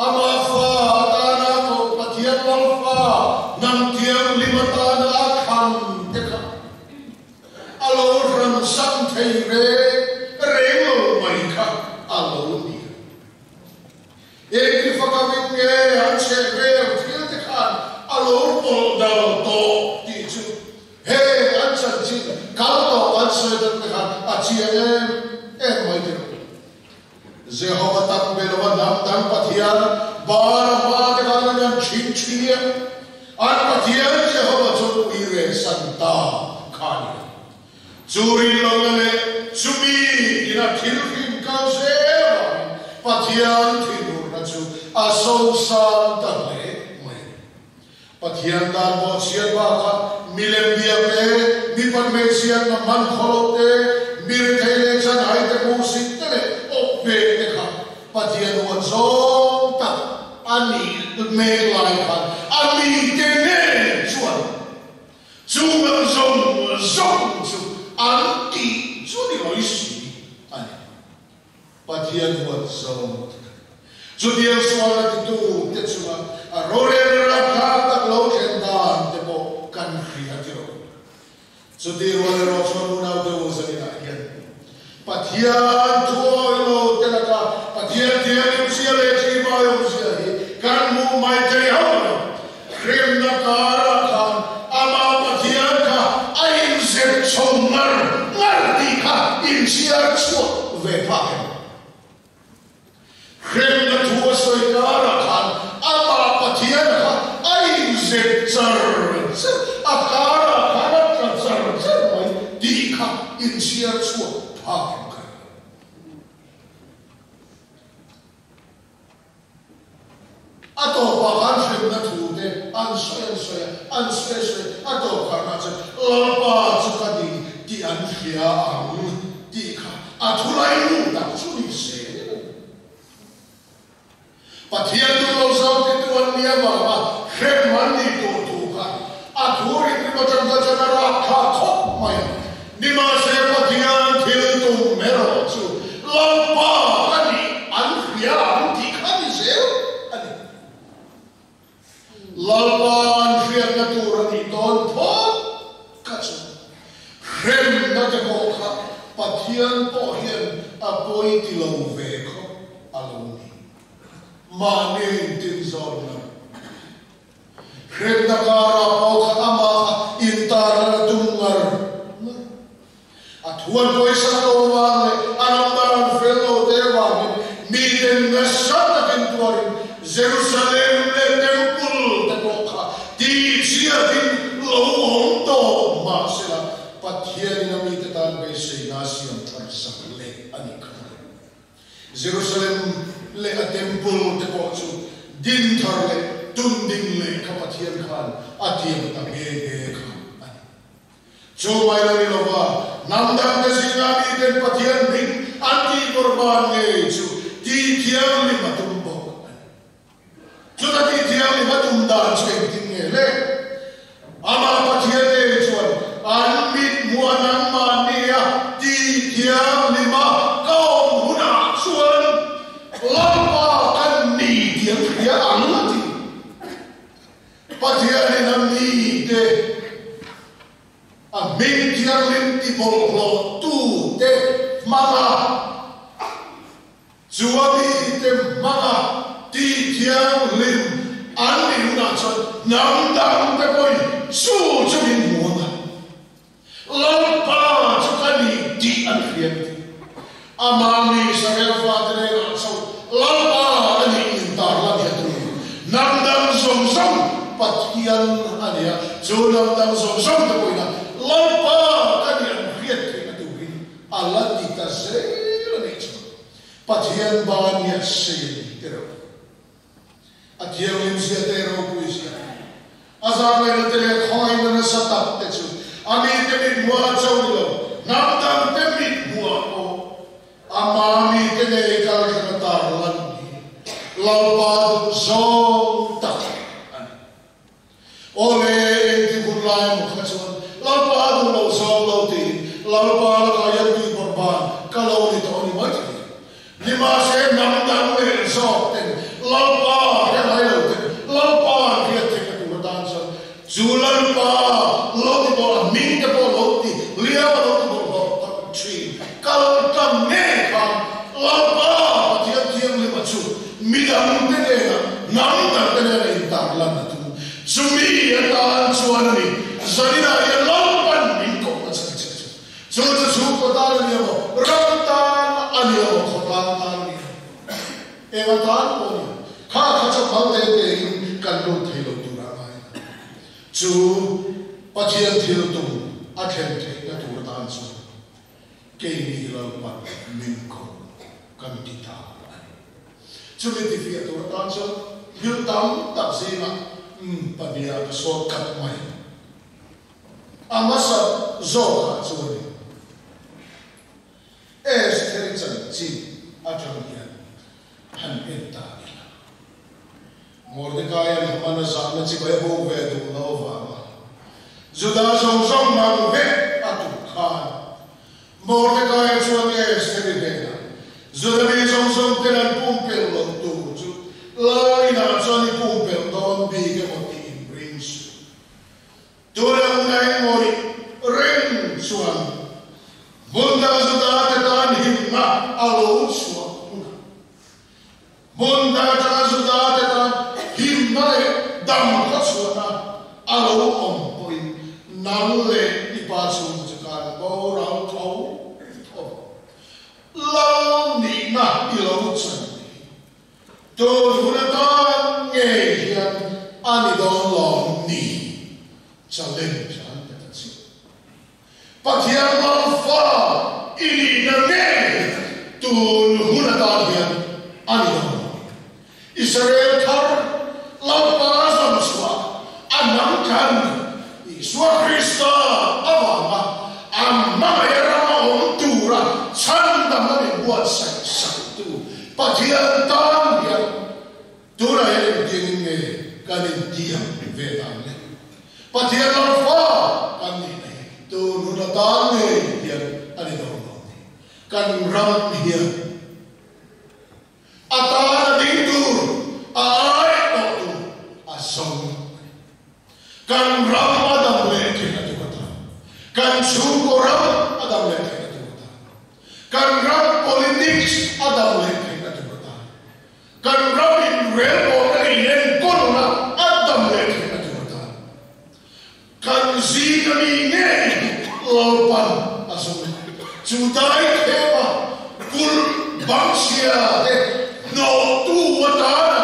Amah fa atana koh Pathian lal fa hnam thianghlim atana a thlan te kha a lo hran san thei reng reng lo mai kha a lo ni a. Engti fakawin nge an chheh vel thil te khan a lo pawlh dal tawh tih chu heng an chanchin kal tawh an sawi dan te khan a chiang em em mai tih lo. Jehova tak be lova hnam dang Pathian Baal-a hmate khan an an thin thi a, an Pathian Jehova chu ui reh san ta kha a ni. Chu rinlohna leh chumi ina thil hrim kal zel avangin Pathian thinurna chu a sosang ta hle mai a ni. Pathian dan bawhchhiat bakah milem biak te, mipat hmeichhiatna hman khawlo te, mi rethei leh chanhai te hmuhsit te leh awp pek te kha Pathian huat zawng tak a nih mek lai khan a mite nen chuan chu ngang zawng zawng chu an tih chu ni lawi si a ni. Pathian huat zawng tak a ni. Chutiang sualna titu te chunga a rorelna rapthlak tak lo thlen dan te pawh kan hria ti lo. Chutih rual erawh chuan unaute u zaninah hian Pathian thuawi lo te laka Pathian thianghlimzia leh ṭihbaiawmzia hi kan hmuh mai thei hauh lo. Hremna karah khan amah Pathian kha a inzep chho ngar ngar tih kha inchhiar chhuak ve phak em? Hremna thu a sawi karah khan amah Pathian kha a inzep char char, a karah khan a tla char char mai tih kha inchhiar chhuak phak em ka ring lo. A tawpah khan hremna thu te an sawi an sawi a, an sawi a sawi a, a tawp kharna chuan Lalpa chu ka ni tih an hria ang tih kha a thulai nu tak chu ni se a ni. Pathian duh lo zau te tu an nia vanga hrem an nih tur thu kha a thu rin rim atang kha chuan a rakthlak khawp mai a. Nimahse Pathian thil tum erawh chu Lalpa ka nih an hria ang tih kha ni zel a ni. Lalpa an hriatna tur a nih dawn phawt kha chu hremna te pawh kha Pathian pawh hian a pawi ti lo ve khawp a lo ni. Mahni intinzawn lo. Hremna karah pawh kha amah kha intarlan a tum ngar ngar. A thuan pawisa lo vang leh a number an fel lo te vangin miten nasa takin tuarin Jerusalem leh Temple te pawh kha tihchhiatin lo awm tawh mahse. Jerusalem leh a temple te pawh chu din thar leh tun ding leh kha Pathian khan a tiam ta nghe nghe kha a ni. Chu mai lo ni lova, hnam dangte zinga miten Pathian hming an tih kawrban ngei chu tih thianghlim a tum bawk a ni. Chuta tih thianghlim a tum dan chu engtin nge le? Amah Pathian ngei chuan an mit hmuh nangmahni a tih thianghlim a ka awm hunah chuan Lalpa kan ni tih an hria ang a ti. Pathianin a mite a hming thianghlim ti bawlhhlawhtute hmanga Chu a mite hmanga tih thianghlim an nih hunah chuan hnam dangte pawhin chu chu min hmu ang a, Lalpa chu ka ni tih an hriat tih. Amah mi Israel fate hnenah chuan Lalpa a nih intar la ni a tum. Hnam dang zawng zawng Pathian a ni a, chu hnam dang zawng zawng te pawhin a Lalpa ka nih an hriat theihna turin A la ti ta zel a nih chuan Pathian ban hi a sei a ni tirh. A thianghlim zia te ropui zia te, a zarlaina te leh khawngaihna nasa tak te chu a mite mit hmuah a cho ni lo, hnam dang te mit hmuah pawh ama mite ngei kal thleng a tar lan hi Lalpa duh zawng tak a ni. Awle, engti hun lai emaw kha chuan Lalpa a duh loh zawng lo tiin Lalpa lakah hian tui bawrhban ka lo ni tawh a ni mai thei. Nimahse, hnam dang leh zawk ten Lalpa hre ngai lo ten Lalpa an hriat theihna tur atan chuan chu Lalpa lo ti bawrh a hming te pawh lo ti liau a lo ti bawrh hlawh tak thin. Kal tam ngei khan Lalpa Pathian Thianghlima chu Midang te nena hnam dang te nena intar lan a tum. Chumi atan chuan a ni, Zaninah hian Lalpan min koh a chhan che chu. Chu chu chhungkaw tan a ni emaw, ram tan a ni emaw, khawtlang tan a ni emaw, eng atan pawh a ni emaw, kha kha chu phal te tein kan lut thei lo tur a ngai a. Chu Pathian thil tum a thlen theihna tur atan chuan Keini Lalpan min ko kan ti ta a ni. Chumi tifiah tur atan chuan thil tam tak zingah pahniha ka sawt khat mai. A hmasa zawkah chuanin Estheri chanchin atang hian han en ta ila. Mordekaia'n Haman a zahna chi bai bo ve duh lo avanga Juda zawng zawng mang vek a tum khan Mordekaia chuan Estheri hnenah, Juda mi zawng zawng ten an pumpelh loh tur chu Lal inah chuan i pumpelh dawn bik emaw tiin ring suh. Tuna huna engmawih reng chuan hmun dang Juda te tan himna a lo chhuah hunah Hmun dang atanga Juda te tan himna leh dam khaw chhuahna a lo awm pawhin nang leh i pa chhungte chu kan boral tho tho. Lal nihna i lo chan hi tun hun atan ngei hian a ni dawn lawm ni? Challenge an pe ta chiah. Pathian Lalfa i nihna ngei tun hun atan hian a ni dawn lo. Israel thar Lalpa zawm chhuah a hnam tlan Isua Krista avanga a hmangaih rama awm tura chhandamna min buatsaih saktu Pathian tan hian Tunah hian engtiangin nge kan intiam ve dan le? Pathian Lalfa kan nihna hi tun hun atan ngei hian a ni dawn lo ni. Kan ram hian a tan a ding tur, a ai tawh tur a zawng a ni. Kan ram a dam leh theihna tur atan, kan chhungkaw ram a dam leh theihna tur atan, kan ram politics a dam leh theihna tur atan, Kan ram in relbawlna leh inenkawlna a dam leh theihna tur atan kan zinga mi ngei Lalpan a zawng a. Chu dai thema kulh bangchhia te hnawhtu atana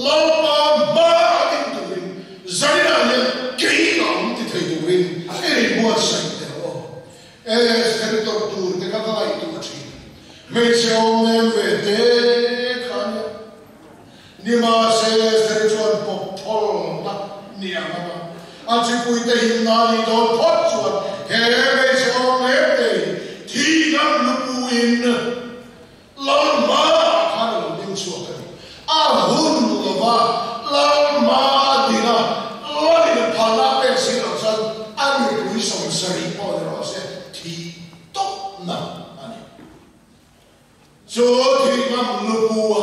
Lalpa hma a ding turin zaninah hian kei ka awm ti thei turin i inbuatsaih teh aw. Esther tawrh tur te kha ka ngaihtuah thin. Hmeichhe awm nem ve te kha a nia. Nimahse Esther-i chuan pawp thawlna ni ang a ma. A chipuite himna a nih dawn phawt chuan he hmeichhe awm nem te hi thihna lupuin Lal hmaah khan a lo ding chhuak a ni. A hun lova Lal hmaa a ding a, Lalin a phalna a pek si loh chuan a mipui 70 pawh ni rawh se thih tawpna a ni. Chu thih ngam lupu a,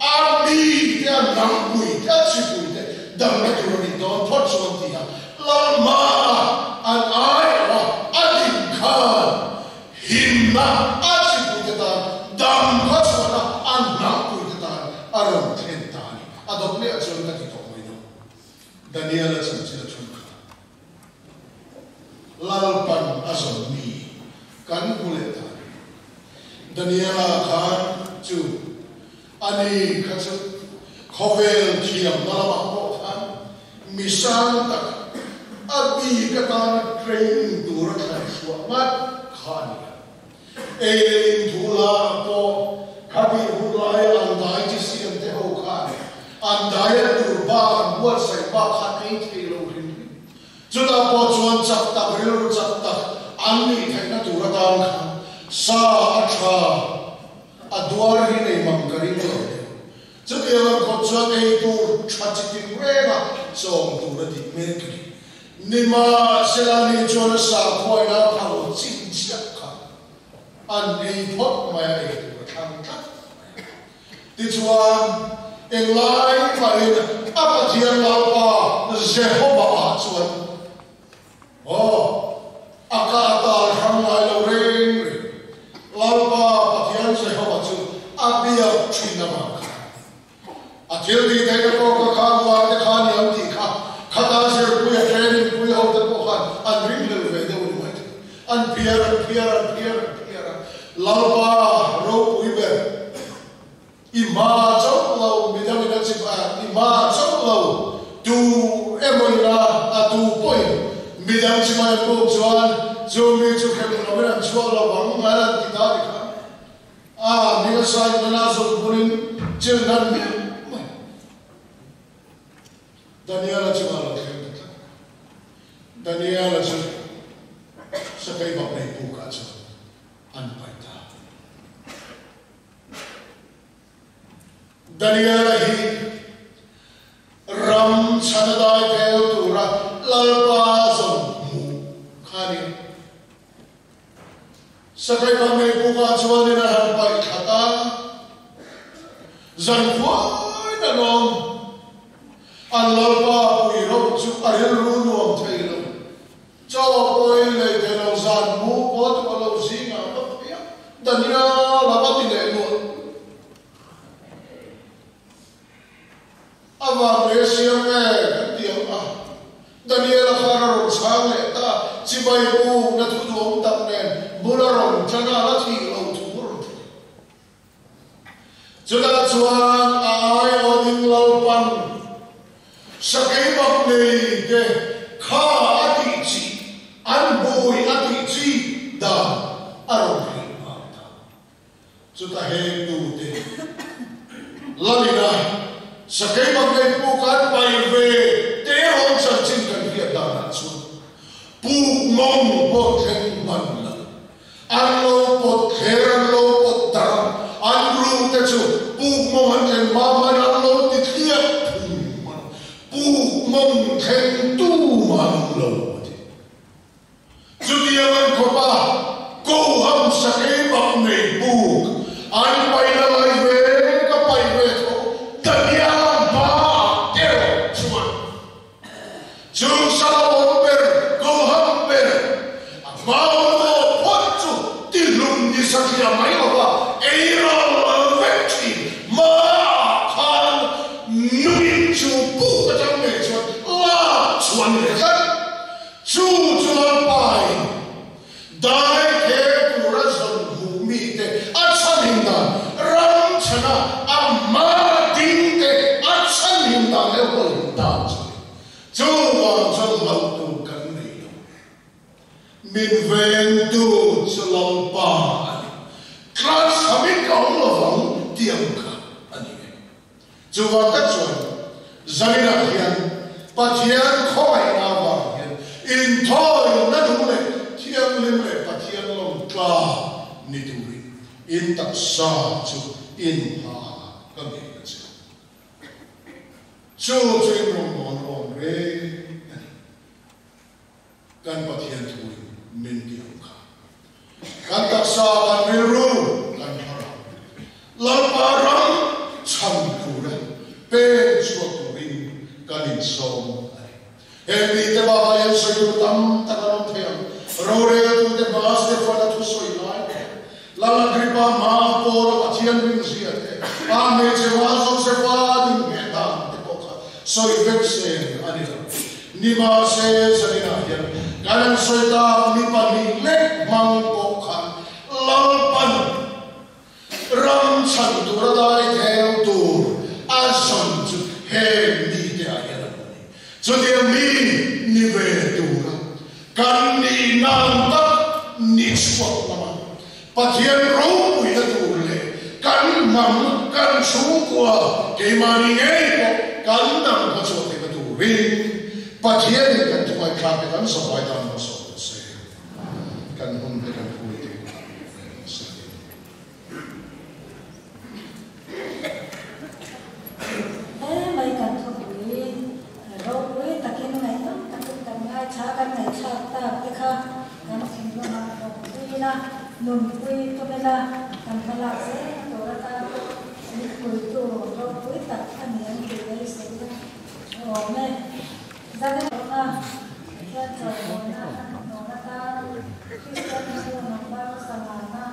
a mite, a hnampuite, a chipuite damna tur a nih dawn phawt chuan ti a, Lal hmaa an aiawh a, a ding khan Himna a chipuite tan dam kha chhuahna a hnampuite tan a rawn thlen ta a ni. A dawt leh chuan ka ti tawh mai lo. Daniela chanchin a thun kha Lalpan a zawn mi kan hmu leh ta a ni. Daniela khan chu a ni kha chu khawvel thiamna lamah pawh khan mi sang tak a bik atana training tur a thlan chhuah ngat kha a ni a. Ei leh in thu lah pawh khatih hun laia an dai chi siam te ho khan an diet tur bak an buatsaih bak khan ei thei lo hrim hrim. Chutah pawh chuan chak tak rilru chak tak an nih theihna tur atan khan sa a tha a duar hi nei mang ka ring lo deuh. Chutiang ang khawp chuan ei tur tha chi tin renga chawm tur a tih mek a ni. Nimahsela ni chuan a sakhuaina a phal chin chiah kha an ei phawt mai a, ei tur a thlang tlat mai a. Tichuan, englai mahin a Pathian Lalpa Jehova ah chuan Aw, a ka ata hrang ngai lo reng reng. Lalpa Pathian Jehova chu a biak thin avang khan a thil tih theihna pawh ka kha rual te kha ni ang tih kha khata zirpui a training pui ho te pawh khan an ringhlel ve deuh a ni mai thei. An phiar an phiar an phiar an phiar a, Lalpa ropui ber I hma chauh lo, midangin a chip a, i hma chauh lo, tu emaw ina a tu pawhin midang chimai an buk chuan chu mi chu hrem lovin an chhuak lo vang ngai an ti ta ti kha a hming a sain nana zawk bunin chil dan miah mai. Daniela chungah lo thleng ta tlat. Daniela chu sakei bak nei pukah chuan an paih ta. Daniela hi ram chhana dai phel tura Lalpa zawn hmuh kha a ni a. Sakai pahnih bukah chuanin a han paih thlat a, zan khuain an awm. An Lalpa pui rauh chu a rilru nuam thei lo. Chaw pawhin lei thei lo zan mu pawh chu a lo zingah vak phei a, Daniel a va ti leh luah. A van leh siam e kan ti ang a, Daniel a khan a rawn chhang leh ta, chibai bukna thu duhawm tak nen bul a rawn tan a, la thih lo thu a rawn thlen. Chutah chuan a aiawh ding Lalpan sakei bak nei te kha a tih chi, an hmui a tih chi dan a rawn hrilh nghal ta. Chutah heng tute Lalina sakei bak nei puk an paih ve te rawn chanchin kan hriat danah chuan puk mawng pawh thleng hman lo. An lo pawt thler, an lo pawt darh a, an ru te chu puk mawng an thleng hma hmain an lo ti thliak phung hman a, puk mawng thleng tu mah an awm lo a ti. Chutiang an khawp a, Koham sakei bak nei puk an paihna lai ve ka paih ve tho, Daniela hmaah erawh chuan Chu Salomon ber, Koham ber, a hmaun aw phawt chu tihlum ni satliah mai lova ei ral al vek thin. Hmaah khan nungin chu puk atang ngei chuan lak chhuah ni leh tlat. Chu chu Lalpain dai kher tura zawn hmuh mite a chhanhim dan, ram chhana a hma dingte a chhanhim dan leh hualhim dan chu a ni. Chuvang chuan hlauh tur kan nei lo. Min vengtu chu Lalpa a ni. Tlat. Chuva tak chuan zaninah hian Pathian khawngaihna avang hian inthawina nung leh thianghlim leh Pathian lawm tla ni turin in taksa chu in hah ka ngei a che. Chu chu in rawngbâwl awm reng a ni. Kan Pathian thuin min ti ang kha. Kan taksa, kan rilru, kan thlarau Lalpa ram chhan tura pen chhuak turin kan insawm a ni. Heng mite bakah hian sawi tur tam tak an awm thei ang. Roreltute hmaa Stefan-a thusawi lai te, Lal Agrippa hmaa Paul-a Pathian rinzia te, a hmeichhe hmaa Josefa din ngheh dan te pawh kha sawi vek sen a ni lo. Nimahse, zaninah hian kan an sawi tak mi pahnih lek hmang pawh khan Lalpan ram chhan tura dai theu tur a zawn chu heng mite ah hian a hmu a ni. Chutiang mi ni ve tura kan nih nan tak ni chhuak lama Pathian ropuina tur leh kan hnam, kan chhungkua, keimahni ngei pawh kan dam kha chhuah theihna turin Pathianin kan thuaithlak te kan zavai tan lo sawm rawh se. Kan hun te kan hui te reng se. He mai kan thupui ropui takin ngaihnawm takin kan ngaithla kan ngaihthlak tak te kha kan thinlungah rawngpuina nunpui tumila kan hmalak zel tur atan pawh mipui tu ropui tak a ni ang tih beisei a awm e. Zan erawhna Pathian chawimawiina a hnawn atan Kristian rilru number sangana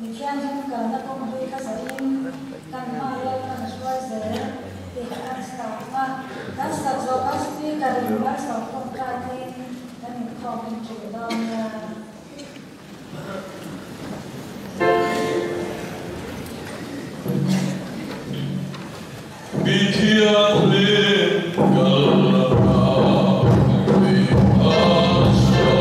Mi thianghlim kalna kawngpui kha zawhin kan hma Lalpan a hruai zel tih kan start a, kan start zawh kan speaker in malsawm tawngtai in kan inkhawm in ṭul dawn nia. Mi thianghlim kalna kawngpui kha zawhin a hruai zel.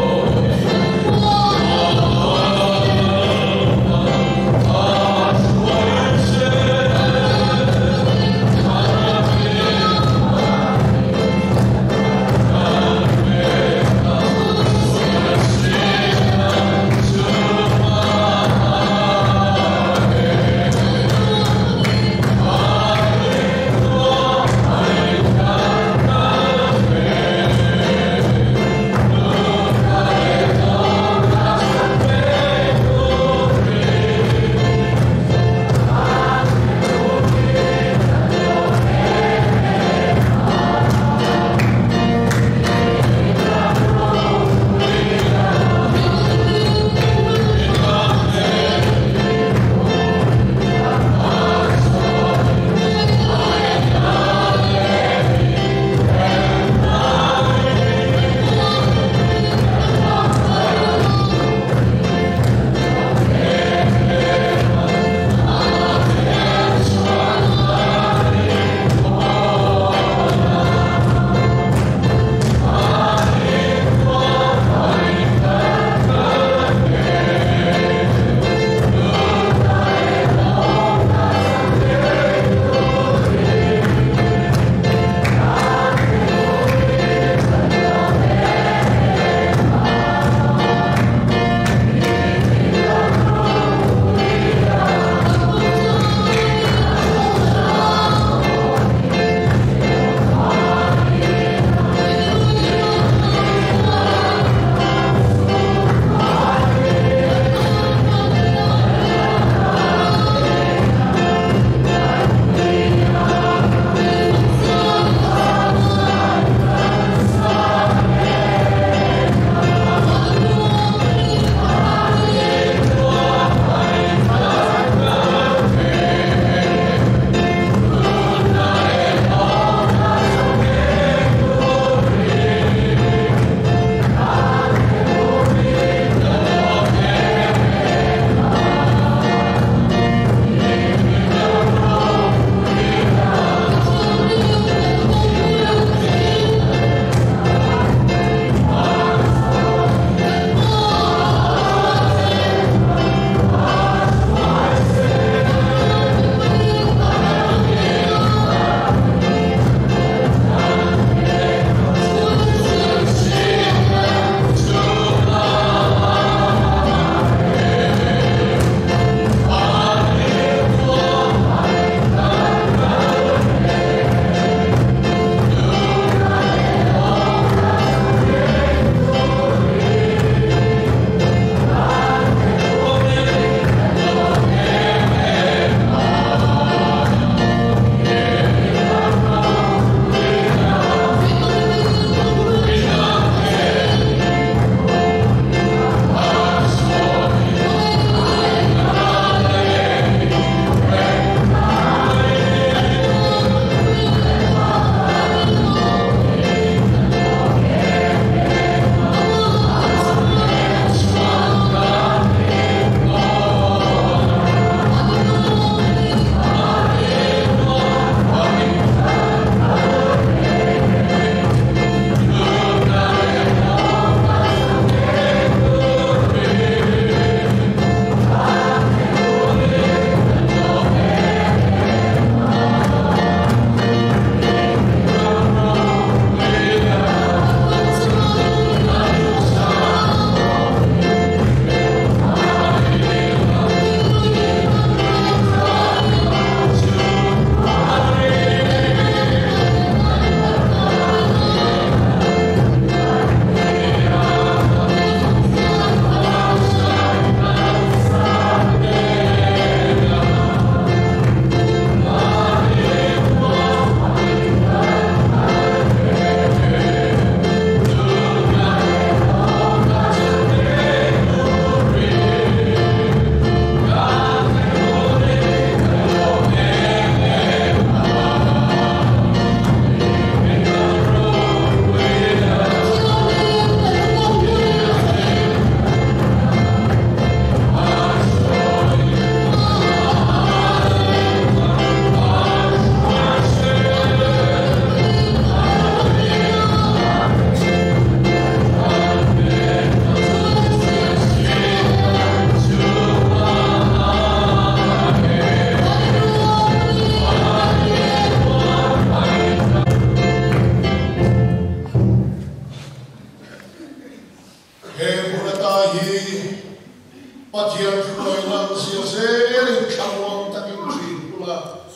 Pathian hruaina ang zia zelin thlamuang takin ṭhin ula,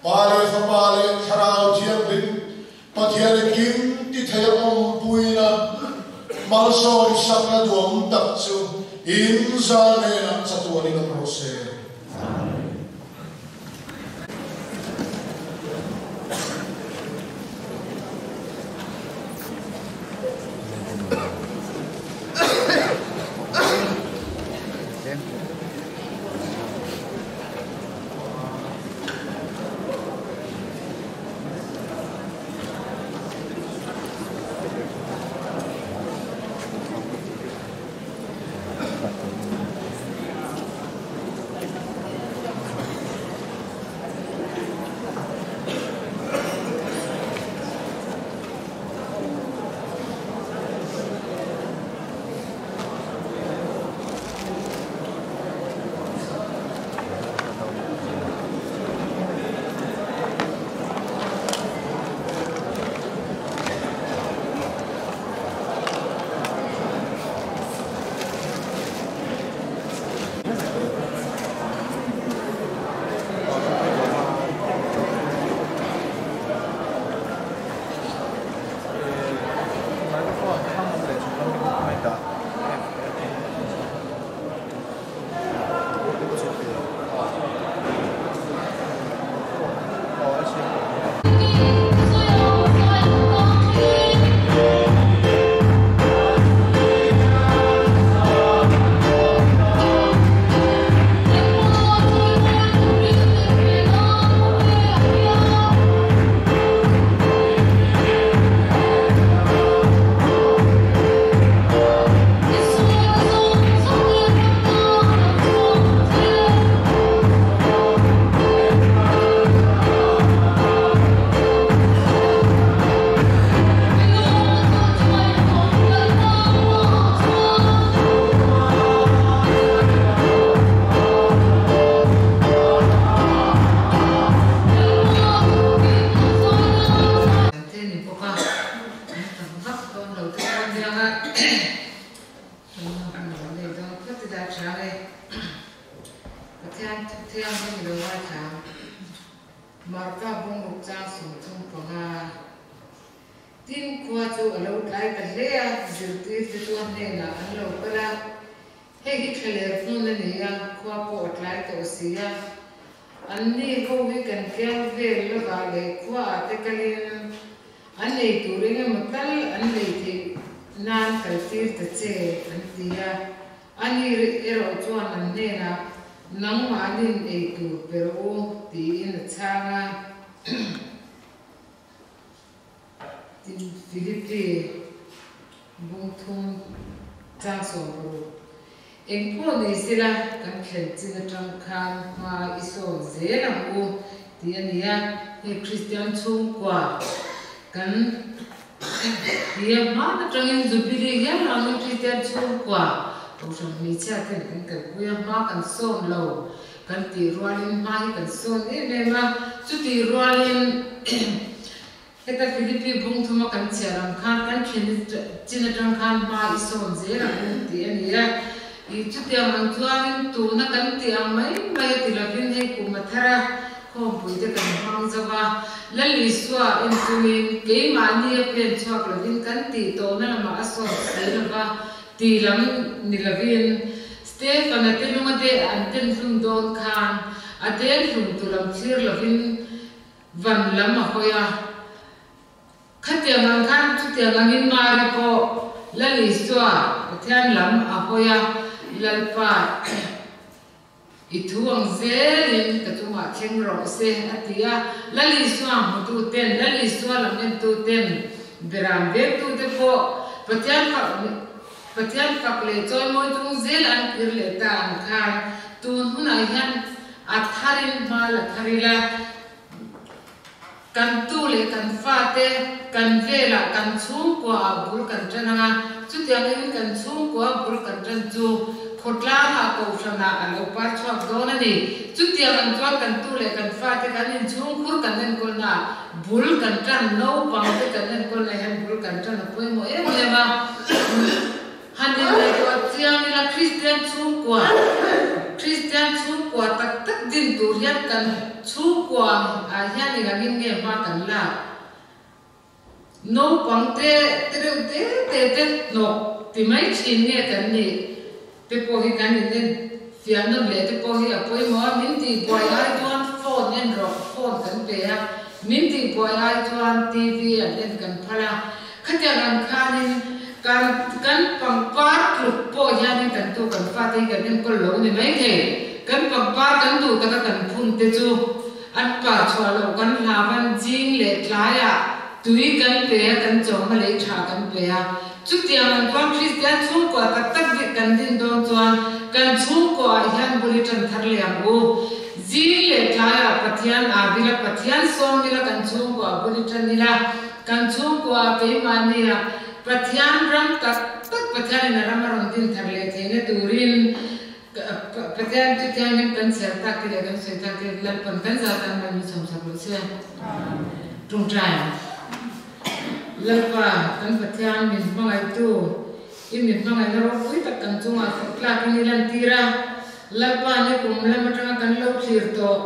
Pa leh Fapa leh Thlarau Thianghlim Pathian engkim ti thei a awmpuina malsawm sakna duam tak chu in zal hnenah chatuanin awm rawh se. Han inngaihtuah chiang ila Kristian chhungkua, Kristian chhungkua tak tak din tur hian kan chhungkua ah hian engangin nge hma kan lak? Naupang te te reuh te te te hnawk ti mai thin nge kan nih te pawh hi kan in en fiah nawm leh te pawh hi a pawimawh a, min tih buai ai chuan phone en rawh phone kan pe a, min tih buai ai chuan TV an en kan phal a, khatiang ang khanin kan kan pangpar tluk pawh hianin kan tu kan fate hi kan enkawl lo ni maithei, kan pangpar kan duh taka kan phun te chu. An pa chhuah loh kan hlavan zing leh tlaiah tui kan pe a, kan chawhma lei tha kan pe a. Chutiang ang chuan Kristian chhungkua tak tak dik kan din dawn chuan kan chhungkuaah hian bul i tan thar leh ang u. Zing leh tlaiah Pathian aa bil a, Pathian sawm ila kan chhungkuaah bul i tan ila, kan chhungkuaah keimahnia Pathian ram tak tak Pathianin a ram a rawn din thar leh theihna turin Pathian chu thianghlim kan chhiar tak te leh kan sawi tak te Lalpan kan zah tan man min sawmsak lo che. Tungtai Lalpa kan Pathian min hmangaihtu i min hmangaihna ropui tak kan chungah fak tlakin i lantir a, Lalpa ni kum lam atanga kan lo thlir tawh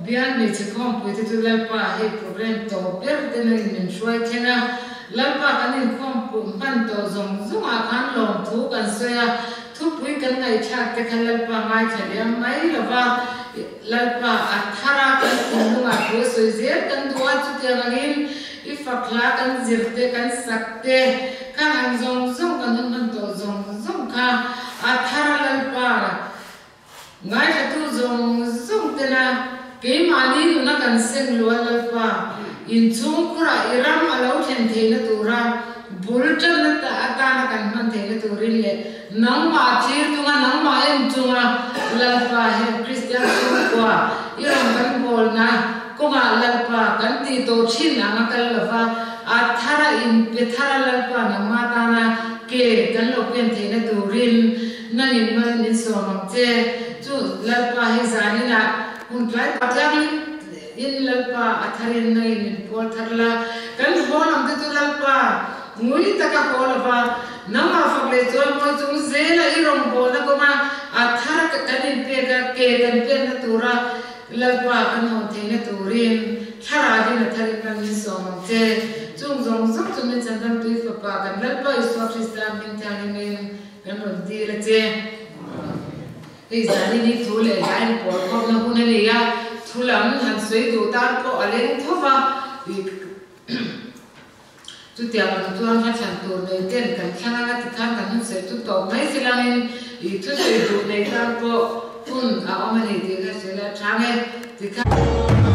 bial hmeichhe khawmpui te chu Lalpa hei program tawp ber te nangin min hruai thleng a, Lalpa kan inkhawm hman tawh zawng zawngah khan lawmthu kan sawi a, Thupui kan ngaihthlak te kha Lalpa ngaithla liam mai lo va, Lalpa a thar a, kan thinlungah thu a sawi zel kan duh a, chutiang angin i fak hla kan zir te, kan sak te, khang ang zawng zawng kan hun hman tawh zawng zawng kha a thar a Lalpa ngaithlatu zawng zawng tena keimahni nuna kan seng luah Lalpa inchhung khurah i ram a lo thlen theihna tura bul tanna atana kan hman theihna turin leh nangmah thlir chunga nangmah en chunga Lalpa heng Kristian chhungkua i ram kan bawlna kawngah Lalpa kan tih tawh thin anga kal lova a thara inpe thara Lalpa nangmah tana ke kan lo pen theihna turin Nangin mal min sawm ang che. Chu Lalpa hi zaninah hun tlai tak tlangin in Lalpa a tharin nangin min pawl thar la. Kan haw lam te chu Lalpa ngui taka haw lova nangmah fak leh chuan mawi chung zela i rawngbawlna kawnga a thar kan inpek a, ke kan penna tura Lalpa kan hawn theihna turin thlarauin a tharin mal min sawm ang che. Chung zawng zawng chu min chandam tui fapa kan Lalpa Isua Krista hming thianghlimin Kan rawn dil a che. Hei zan in hi thu leh hla in pawl khawmna hun a ni a, thu lam han sawi duh tan pawh a leng tho va, chutiang ang chuan hla thlan tur nei ten kan thlang anga tikhan kan hun sawi chu tawp mai se langin ih thu sawi duh nei tan pawh hun a awm a ni tih kha hrilh a chang e. Tikhan.